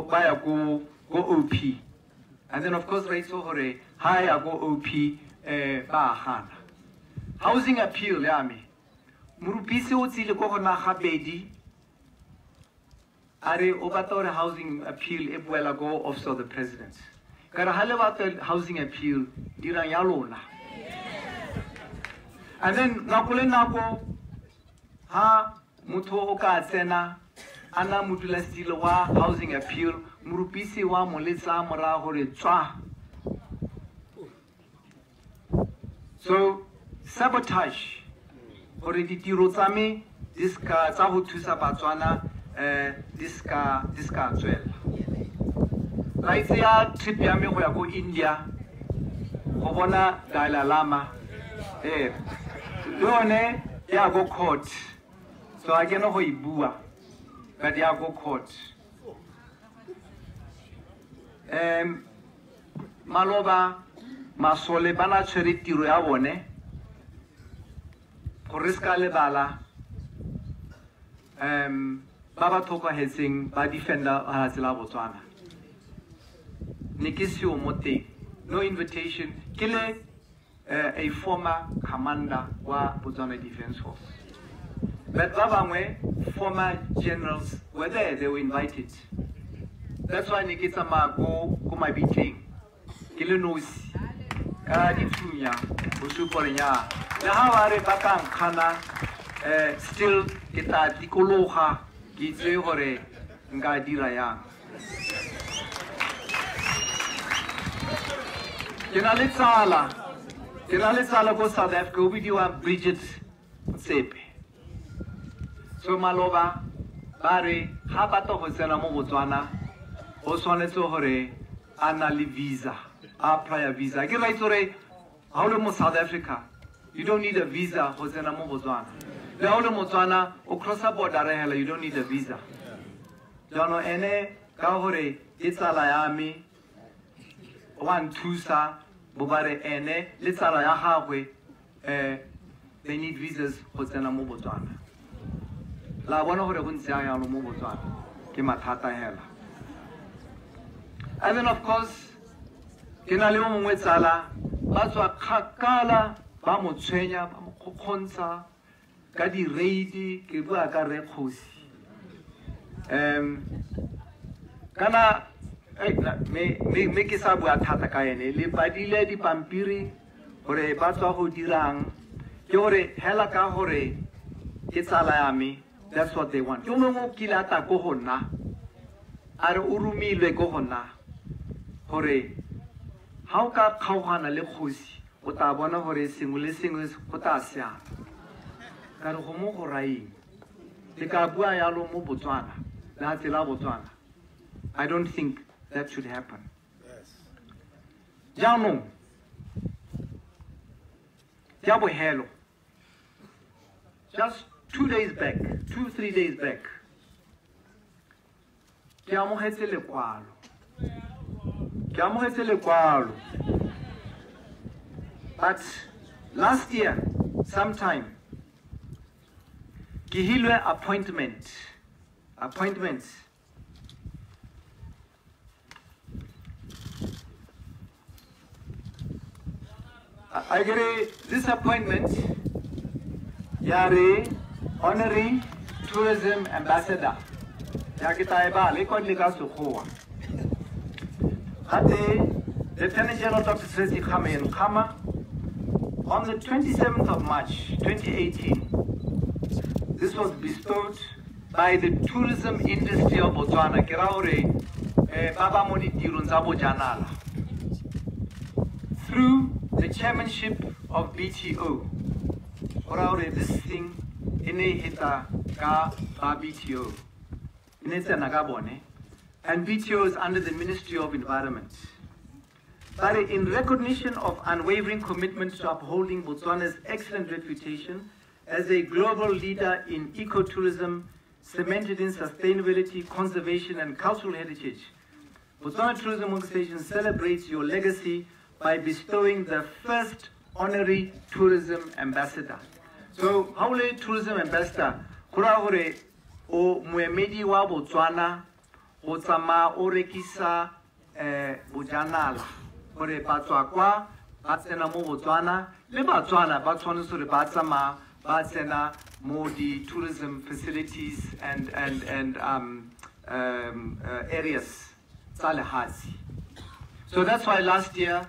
ba ya ko OP. And then of course re itse gore ha ya ko OP ba gana. Housing appeal ya me. Morupisi o tsile ko go na gabedi a re o batla gore housing appeal e boela ko office of the president. Ka re ha le batla housing appeal dirang ya lona. And then nako le nako ha motho o ka tsena a na modulasetilo wa housing appeal morupisi wa mo letsa morago gore tswa. So sabotage gore ditiro tsa me di ska tsa go thusa Batswana di ska tswela. La itse ya trip ya me go ya ko India go bona Dalai Lama. Le yone ya go court. So a ke no go e bua but ya go court. Maloba masole ba na tshwere tiro ya bone gore re ska lebala ba ba tlhokahetseng ba defender lefatshe la Botswana. Ne ke seo mo teng, no invitation. Ke le a former commander wa Botswana Defence Force. But ba bangwe former generals were there, they were invited. That's why ne ke tsamaya ko mabitleng ke le nosi ka dithunya go supa gore nya le ha ba re ba ka nkgana still ke tla dikologa ke itse gore nka dira yang. Ke na le tsala ko South Africa o bidiwa Bridget Motsepe. So maloba ba re ga batla go tsena mo Botswana o tshwanetse gore a na le visa, a apply visa. Ke ra itse gore ha o le mo South Africa you don't need a visa go tsena mo Botswana. Le ha o le Motswana o crossa border hela you don't need a visa. Jaanong ene ka gore ke tsala ya me wa nthusa bo ba re ene le tsala ya gagwe they need visas go tsena mo Botswana. La bona gore go ntse jalo mo Botswana ke mathata hela. And then of course ke na le mo mongwe tsala ba tswa kgakala ba mo tshwenya ba mo kgokgontsha ka di-raid ke bua ka Rre Kgosi. Kana me ke sa bua thata ka ene le badile dipampiri gore ba tswa go dirang ke gore hela ka gore ke tsala ya me, that's what they want. Ke mongwe o kile a tla ko go nna a re o romilwe ko go nna gore ha o ka kgaogana le kgosi o tla bona gore sengwe le sengwe go tla siama. Ka re go mo go raeng le ka bua yalo mo Botswana lefatshe la Botswana. I don't think that should happen. Jaanong ya bohelo just 2 days back, 2-3 days back, ke amogetse lekwalo. Ke amogetse lekwalo. But last year, sometime, ke hilwe appointment. Appointment. I get this appointment, yare honorary tourism ambassador. Ya ke tla e bala e kwadile ka Sekgowa. Gate Lieutenant General Dr. Seretse Khama Khama, on the 27th of March 2018, this was bestowed by the tourism industry of Botswana. Ke ra hore ba ba mo ditirong tsa bojanala, through the chairmanship of BTO. Go ra hore this thing e ne e heta ka ba BTO. E ne tsena ka bone. And BTO is under the Ministry of Environment. But in recognition of unwavering commitment to upholding Botswana's excellent reputation as a global leader in ecotourism, cemented in sustainability, conservation, and cultural heritage, Botswana Tourism Organization celebrates your legacy by bestowing the first honorary tourism ambassador. So, how will tourism ambassador? Go raya gore o moemedi wa Botswana go tsamaya o rekisa bojanala, gore ba tswa kwa ba tsena mo Botswana, le Batswana ba tshwanetse gore ba tsamaya ba tsena mo di-tourism facilities and areas tsa lehatshe. So that's why last year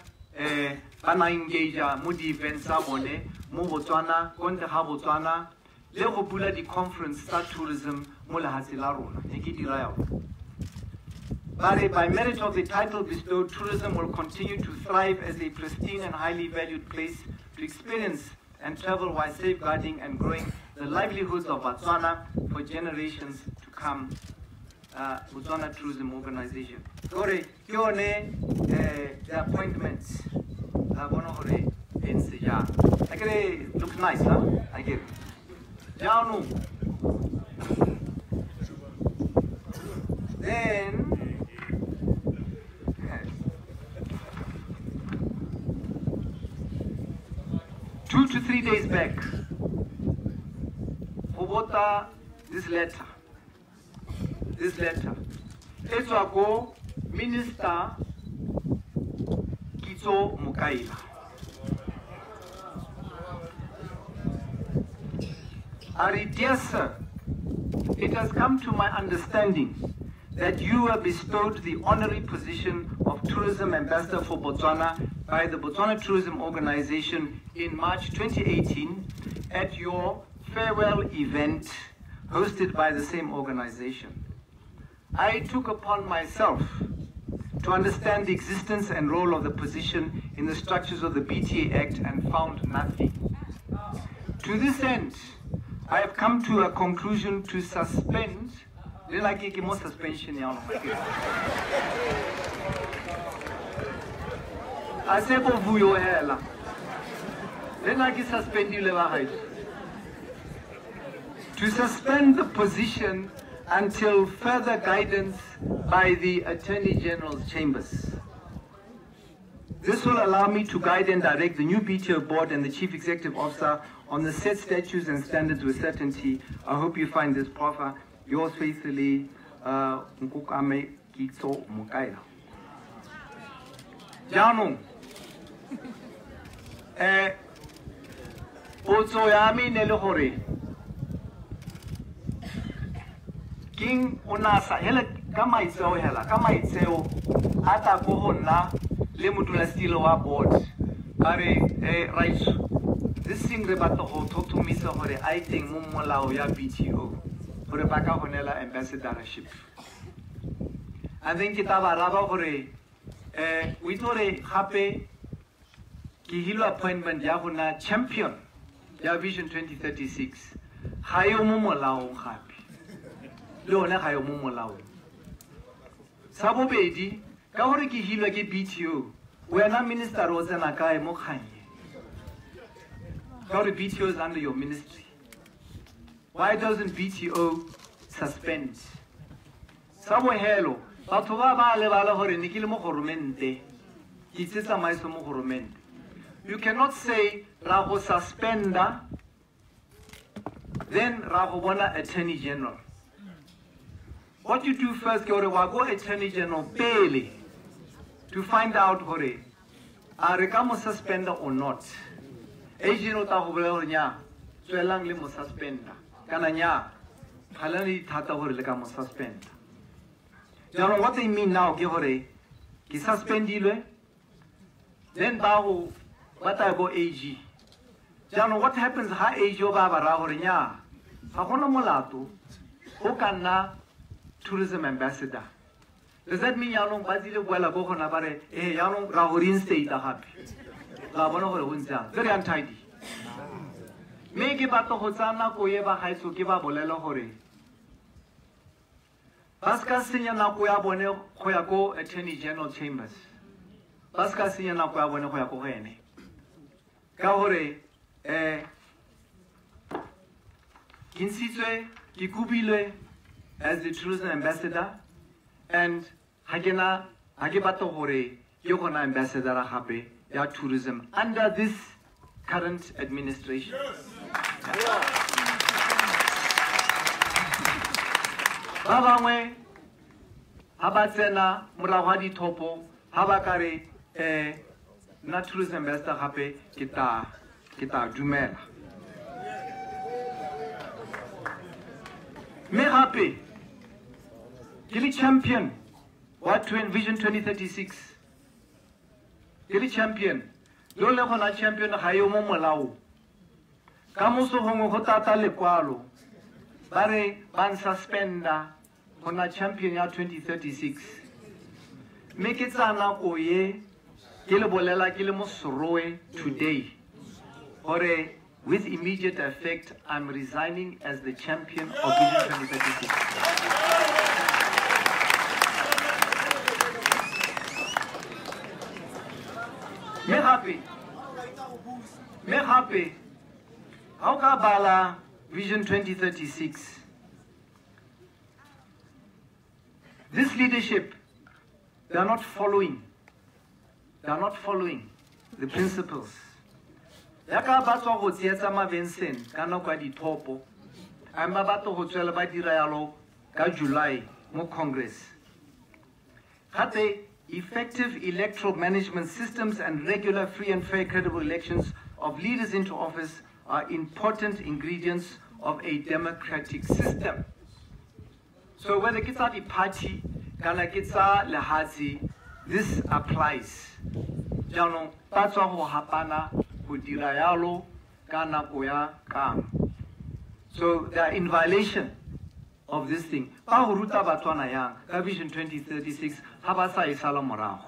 ba na engage mo di-events tsa bone mo Botswana, ko ntle ga Botswana, le go bula di-conference tsa tourism mo lehatshe la rona. Ne ke dira yone. But by merit of the title bestowed, tourism will continue to thrive as a pristine and highly valued place to experience and travel while safeguarding and growing the livelihoods of Botswana for generations to come. Botswana Tourism Organization. Gore ke yone the appointment. La bona gore e ntse jang. Akere looks nice, huh? Akere. Jaanong. Then 2 to 3 days back, go bota this letter. This letter. E tswa ko Minister Kitso Mokaila. Ari, dear sir, it has come to my understanding that you were bestowed the honorary position of Tourism Ambassador for Botswana by the Botswana Tourism Organization in March 2018 at your farewell event hosted by the same organization. I took upon myself to understand the existence and role of the position in the structures of the BTA Act and found nothing. To this end, I have come to a conclusion to suspend, le la ke mo suspension ya lona ke. A se bo vuyo hela. Le nna ke suspendile ba gaetsho. To suspend the position until further guidance by the Attorney General's chambers. This will allow me to guide and direct the new BTO board and the Chief Executive Officer on the set statutes and standards with certainty. I hope you find this proper. Yours faithfully, Nkukame Kitso Mokaila. Jaanong, potso ya me ne le gore, keng o na sa hele ka maitseo hela ka maitseo a tla ko go nna le modulasetilo wa board ba re, raitso, this thing re batla go tlhotlhomisa gore a e teng mo molao ya BTO gore ba ka go neela ambassadorship. And then ke tla ba raba gore o itse gore gape ke hilwe appointment ya go nna champion ya Vision 2036, ga yo mo molaong, gape le one ga yo mo molaong. Sa bobedi, ka gore ke hilwe ke BTO, wena minister o tsena kae mo kgannye? Ka gore BTO is under your ministry, why doesn't BTO suspend? Sa bohelo, batho ba ba lebala gore ne ke le mo goromente, ke itse tsamaiso mo goromente. You cannot say ra go suspenda, then ra go bona Attorney General. What you do first ke gore wa go Attorney General pele to find out gore A re ka mo suspenda or not? AG no tla go bolela gore nya tswelang le mo suspenda kana nya ga le dithata gore le ka mo suspenda. Jaanong what they mean now ke gore ke suspendilwe, then ba go ba tla go AG. Jaanong what happens ha AG o ba ba raya gore nya ga gona molato o ka nna tourism ambassador? Does that mean jaanong ba tsile boela ko gona ba re ee jaanong ra go reinstate gape? La bona gore go ntse jang? Very untidy. Mme ke batla go tsaya nako e ba gaetsho ke ba bolela gore ba se ka senya nako ya bone go ya ko Attorney General Chambers, ba se ka senya nako ya bone go ya ko go ene, ka gore ke ntshitswe, ke kobilwe as the tourism ambassador, and ga ke batla gore ke gona ambassador gape ya tourism under this current administration. Ba bangwe ha ba tsena morago ga dithopo ha ba ka re nna tourism ambassador gape ke tla dumela. Mme gape ke le champion wa Vision 2036, ke le champion lo le gona champion ga yo mo molao. Ka moso gongwe go tata lekwalo ba re ba nsuspenda gona champion ya 2036. Mme ke tsaya nako ye ke le bolela ke le mo Serowe today gore with immediate effect I'm resigning as the champion of Vision 2036. Mme gape ga o ka bala Vision 2036, this leadership, they are not following the principles. Yaka ba tswa go tsietsa Mavensen ka nako ya dithopo, a ba batla go tswela ba dira yalo ka July mo Congress. Gape effective electoral management systems and regular free and fair credible elections of leaders into office are important ingredients of a democratic system. So whether ke tsa di-party kana ke tsa lehatshe, this applies. Jaanong ba tswa go hapana go dira yalo ka nako ya kang. So they are in violation of this thing. Ba go ruta Batswana yang ka Vision 2036 ha ba sa e sala morago.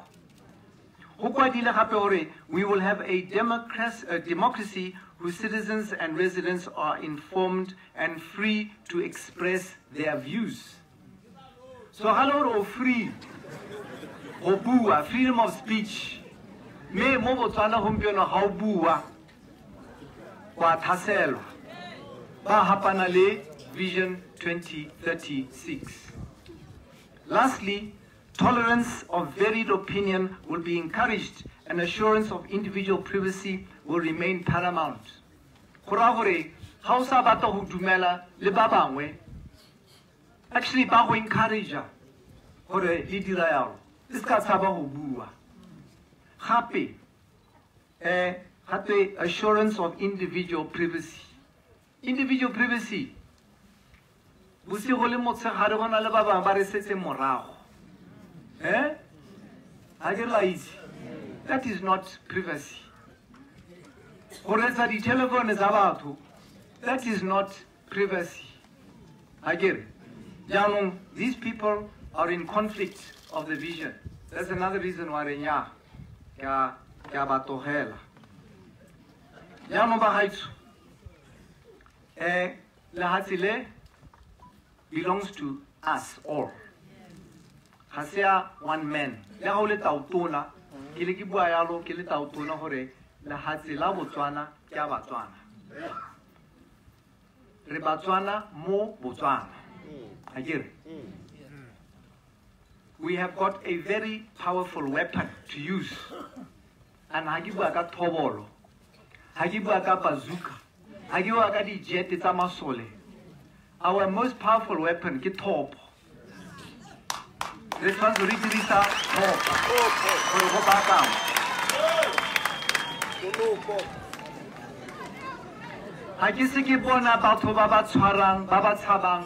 Go kwadile gape gore we will have a democracy whose citizens and residents are informed and free to express their views. So ga le gore o free go bua, freedom of speech. Me mo Botswana gompieno ga o bua wa thaselwa. Ba hapana le Vision 2036. Lastly, tolerance of varied opinion will be encouraged and assurance of individual privacy will remain paramount. Go raya gore ga o sa batla go dumela le ba bangwe, actually ba go encourage gore le dira yalo, le se ka tshaba go bua. Gape gape assurance of individual privacy. Individual privacy, bosigo le motshegare go na le ba bangwe ba re setse morago. Ga ke re la itse, that is not privacy. Go retsa ditelephone tsa batho, that is not privacy. Ga ke re jaanong these people are in conflict of the vision. That's another reason why re nya ke a ba tlogela. Jaanong ba gaetsho, lehatshe le belongs to us all. Ga se ya one man. Le ga o le tautona, ke le ke bua yalo ke le tautona gore lehatshe la Botswana ke a Batswana. Re Batswana mo Botswana. Ga ke re? We have got a very powerful weapon to use. And ha ke bua ka thobolo, ha ke bua ka bazooka, ha ke bua ka di-jet tsa masole. Our most powerful weapon ke thopo. Re tshwanetse re dirisa thopo gore go baakangwe. Ga ke se ke bona batho ba ba tshwarang ba ba tshabang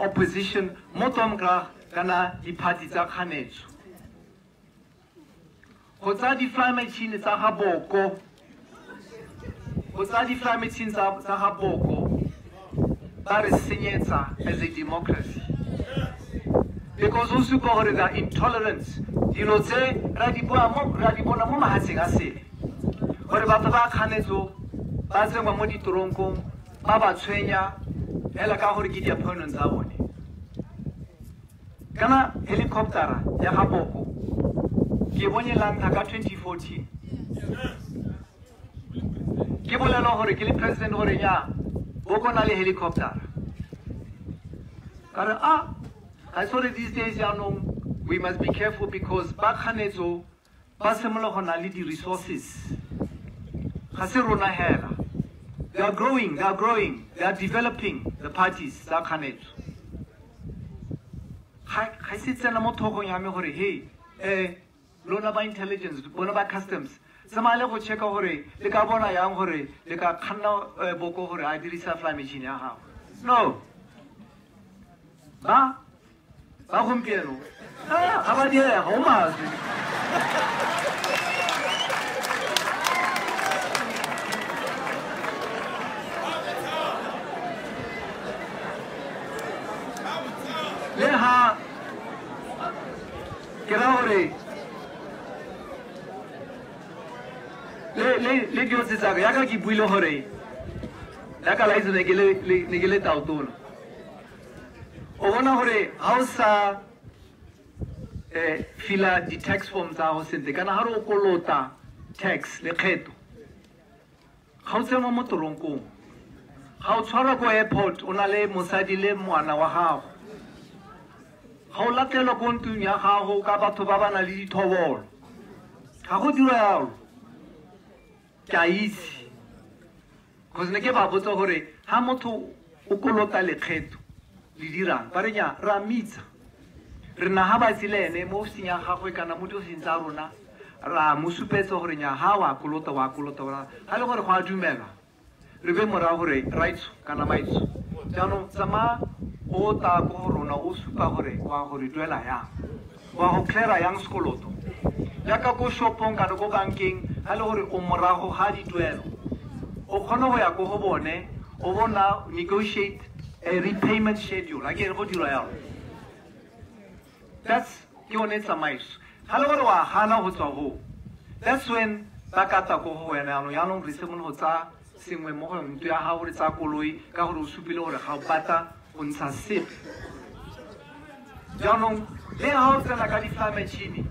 opposition mo Domkrag kana di-party tsa kganetso. Go tsaya di-fly machine tsa ga Boko, go tsaya di-fly machine tsa ga Boko ba re senyetsa as a democracy. Because o supa gore the intolerance, dilo tse ra di bona mo mahatsheng a sele. Gore batho ba kganetso ba tsenngwa mo ditoronkong, ba ba tshwenya hela ka gore ke di-opponents tsa bone. Kana helicoptera ya ga Boko ke bone la ntlha ka 2014. Ke bolela gore ke le president gore nya Boko na le helicoptera. Ka re I saw these days jaanong we must be careful because ba kganetso ba simolola go na le di-resources. Ga se rona hela. They are growing, they are growing, they are developing the parties tsa kganetso. Ga se tsena mo thogong ya me gore hey, lona ba intelligence, bona ba customs, tsamaya le go checka gore le ka bona yang gore le ka kganna Boko gore a dirisa fly machine ya gagwe. No. Ba gompieno ga ba diega o maswe. Le ha ke ra gore le dilo tse tsaka yaka ke buile gore yaka la itse ne ke le tautona. O bona gore ha o sa fila di-tax form tsa gago sentle kana ga re o kolota tax lekgetho, ga o tsenwa mo toronkong, ga o tshwarwa ko airport o na le mosadi le ngwana wa gago, ga o latelwa ko ntlong ya gago ka batho ba ba nang le dithobolo, ga go dira yalo. Ke a itse cause ne ke ba botsa gore ha motho o kolota lekgetho le dirang, ba re nya re a mitsa, re na ha ba tsile ene mo ofising ya gagwe kana mo diofising tsa rona, ra mo supetsa gore nya ha wa kolota ga le gore go a dumelwa, re be morago gore raitso kana maitso jaanong tsamaya o tla ko go rona o supa gore wa gore duela yang, wa go cleara yang sekoloto. Jaaka ko shopong kana ko bankeng ga le gore o morago ga dituelo, o kgone go ya ko go bone o bona negotiate a repayment schedule. A ke re go dira yalo. That's ke yone tsamaiso. Ga le gore wa gana go tswa go, that's when ba ka tla ko go wena jaanong re simolola go tsaya sengwe mo go ntlo ya gago, re tsaya koloi ka gore o supile gore ga o batla go ntsha sepe. Jaanong le ga o tsena ka di-fly machine,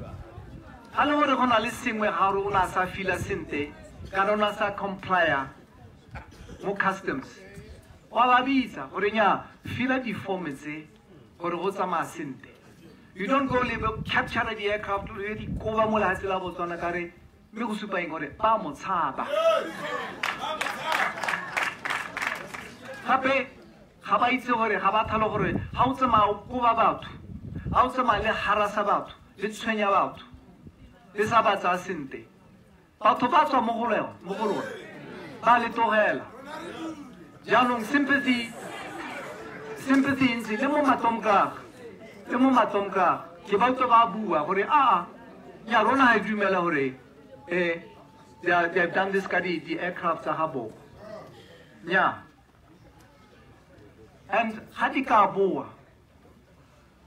ga le gore go na le sengwe ga gore o ne a sa fila sentle kana o ne a sa complya mo customs, wa ba bitsa gore nya fila di-form tse gore go tsamaya sentle. You don't go le capture the aircraft le di koba mo lehatshe la Botswana ka re mme go supa eng gore ba mo tshaba. Gape ga ba itse gore ga ba thalo gore ga o tsamaya o koba batho, ga o tsamaya le harasa batho, le tshwenya batho, le sa ba tsaya sentle, batho ba tswa mo go lona ba le tlogela. Jaanong sympathy ntse le mo Matomkrag, le mo Matomkrag ke ba utlwa ba bua gore nya rona ga e dumela gore they have done this ka di-aircraft tsa ga Boko. Nya and ga di ka boa,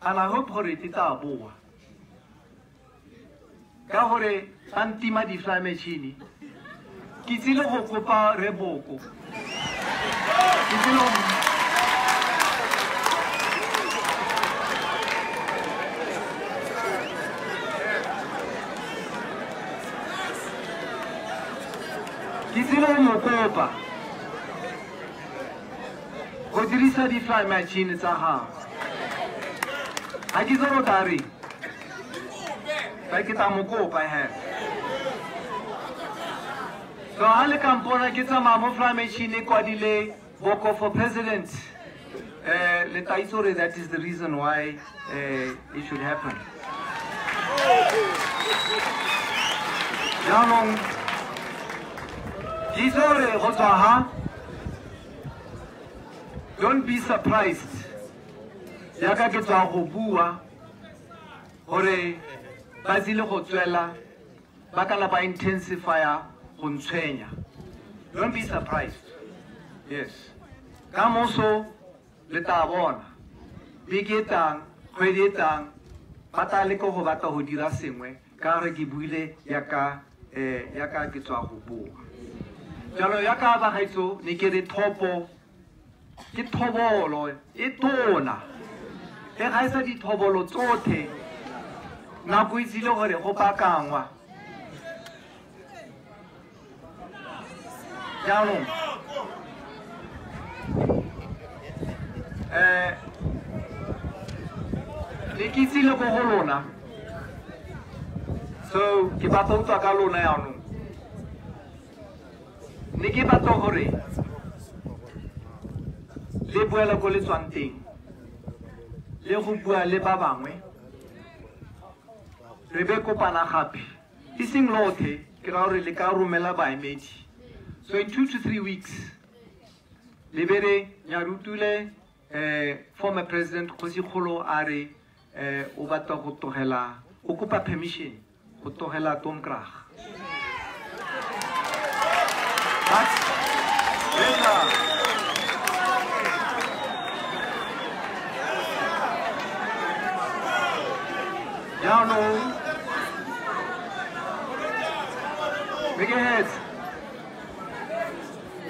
and I hope gore di tla boa ka gore ba ntima di-fly machine, ke tsile go kopa re Boko, ke tsile go mo kopa go dirisa di-fly machine tsa gago. Ga ke itse gore o tla reng, ba ke tla mo kopa he. So ha le ka mpona ke tsamaya mo fly machine e kwadile Boko for president, le tla itse gore that is the reason why it should happen. Jaanong Ke itse gore go tswa ha, don't be surprised yaka ke tswa go bua gore ba tsile go tswela ba kana ba intensifya go ntshwenya. Don't be surprised. Yes, ka moso le tla bona beke e tlang, kgwedi e tlang, ba tla leka go batla go dira sengwe ka gore ke buile yaka yaka ke tswa go bua. Jalo yaka bagaetso ne ke re thopo ke thobolo e tona e gaisa dithobolo tsotlhe, nako e tsile gore go baakangwa. Jaanong le ke itsile ko go lona, so ke batla go utlwa ka lona jaanong. Ne ke batla gore le boela ko le tswang teng le go bua le ba bangwe, re be kopana gape, e seng lothe, ke ra gore le ka romela baemedi. So in 2 to 3 weeks le be re nyarutule former president Kgosikgolo a re o batla go tlogela, o kopa permission go tlogela Domkrag. Jaanong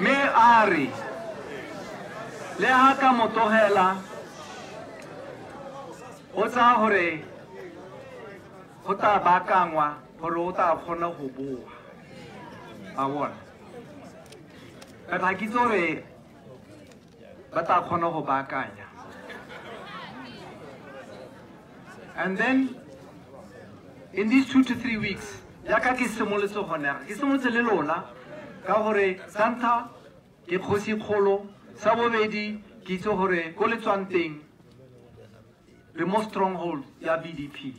mme a re le ha ka mo tlogela o tsaya gore go tla baakangwa gore o tla kgona go boa, a bona. But ga ke itse gore ba tla kgona go baakanya. And then in these 2 to 3 weeks yaka ke simolotse gone, ke simolotse le lona ka gore santa ke kgosikgolo, sa bobedi ke itse gore ko le tswang teng re mo stronghold ya BDP.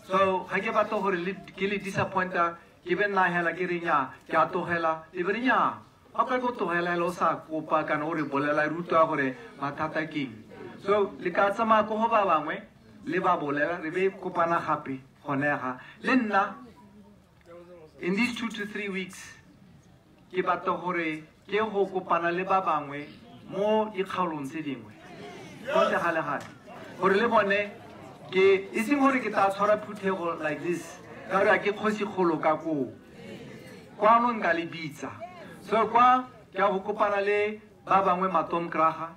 So ga ke batla gore ke le disappointa, ke be nna hela ke re nya ke a tlogela, e be re nya ga ka go tlogela hela o sa kopa kana o re bolela re utlwa gore mathata ke eng. So le ka tsamaya ko go ba bangwe le ba bolela, re be kopana gape gone ga le nna in these 2 to 3 weeks ke batla gore ke go kopana le ba bangwe mo dikgaolong tse dingwe kontle ga legale, gore le bone ke e seng gore ke tla tshwara phuthego like this ka gore ke kgosikgolo ka koo kwano nka le bitsa. So kwa ke a go kopana le ba bangwe Matomkraga,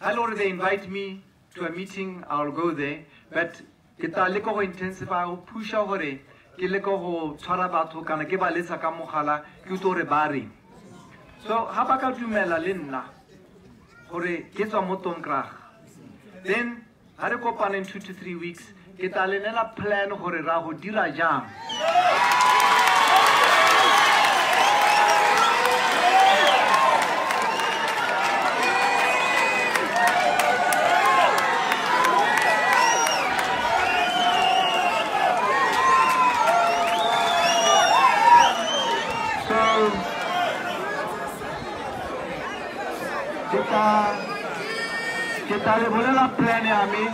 ga le gore they invite me to a meeting, I'll go there, but ke tla leka go intensify go pusha gore ke leka go tshwara batho kana ke ba letsa ka mogala ke utlwe gore ba reng. So ga ba ka dumela le nna gore ke tswa mo Domkrag, then ga re kopana in 2 to 3 weeks ke tla le neela plan gore ra go dira jang. Ke tla le bolela plan ya me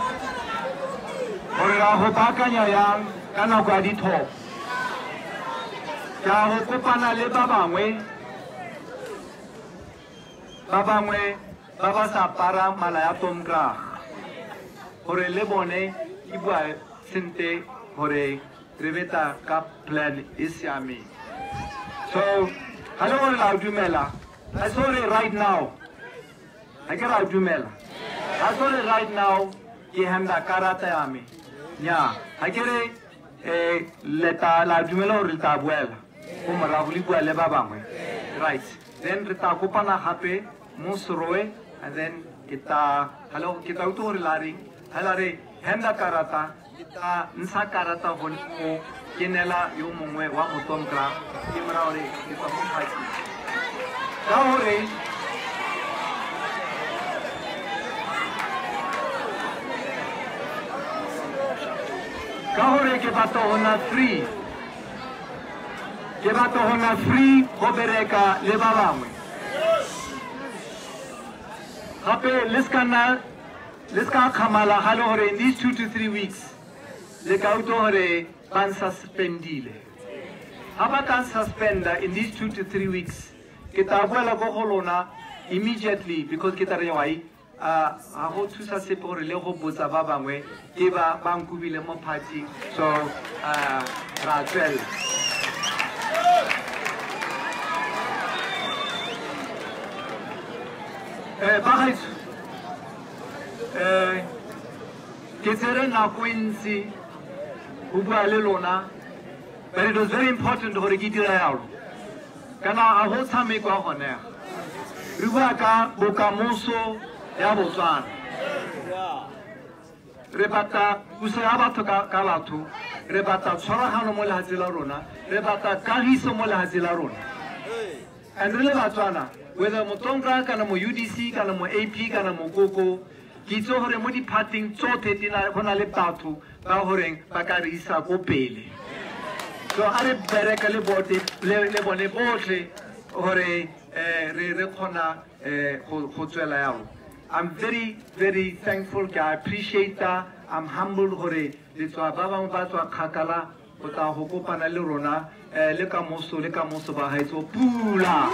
gore ra go baakanya yang ka nako ya dithopo. Ke a go kopana le ba bangwe ba ba sa aparang mala ya Domkrag gore le bone ke bua sente gore re betla ka plan e siameng. So ga le gore la dumela, ga se gore right now ga ke ra dumela, ga se gore right now ke handa karata ya me nya, ga ke re le la dumela gore le tla boela ko morago le bua le ba bangwe, right? Then re tla kopana gape mo Serowe, and then ke tla utlwa gore la reng. Ga la re handa karata, ke tla ntsha karata gone mo ke neela yo mongwe wa Motomkrag, ke mora gore ke tswa mo party ka gore ke batla go nna free. Ke batla go nna free go bereka le ba bangwe. Gape le ska kgamala ga le gore in these 2 to 3 weeks le ka utlwa gore ba nsuspendile. Ga ba ka nsuspenda in these 2 to 3 weeks, ke tla boela ko go lona immediately, because ke tla re wai ga go thusa sepe gore le go botsa ba bangwe ke ba ba nkubile mo party, so ra tswelela. Bagaetsho, ke tsere nako e ntsi go bua le lona, but it was very important gore ke dira yalo. Kana ga go tshamekwa gone. Re bua ka bokamoso ya Botswana. Re batla puso ya batho ka batho, re batla tshwaragano mo lefatsheng la rona, re batla kagiso mo lefatsheng la rona. And re le Batswana, whether mo Tonga kana mo UDC kana mo AP kana mo Koko, ke itse gore mo di-party-ing tsotlhe go na le batho ba goreng ba ka re isa ko pele. So a re bereka le bone botlhe gore re kgona go tswela yalo. I'm very, very thankful. I appreciate that. I'm humbled gore le tswa ba bangwe ba tswa kgakala go tla go kopana le rona, le kamoso ba gaetsho. Pula!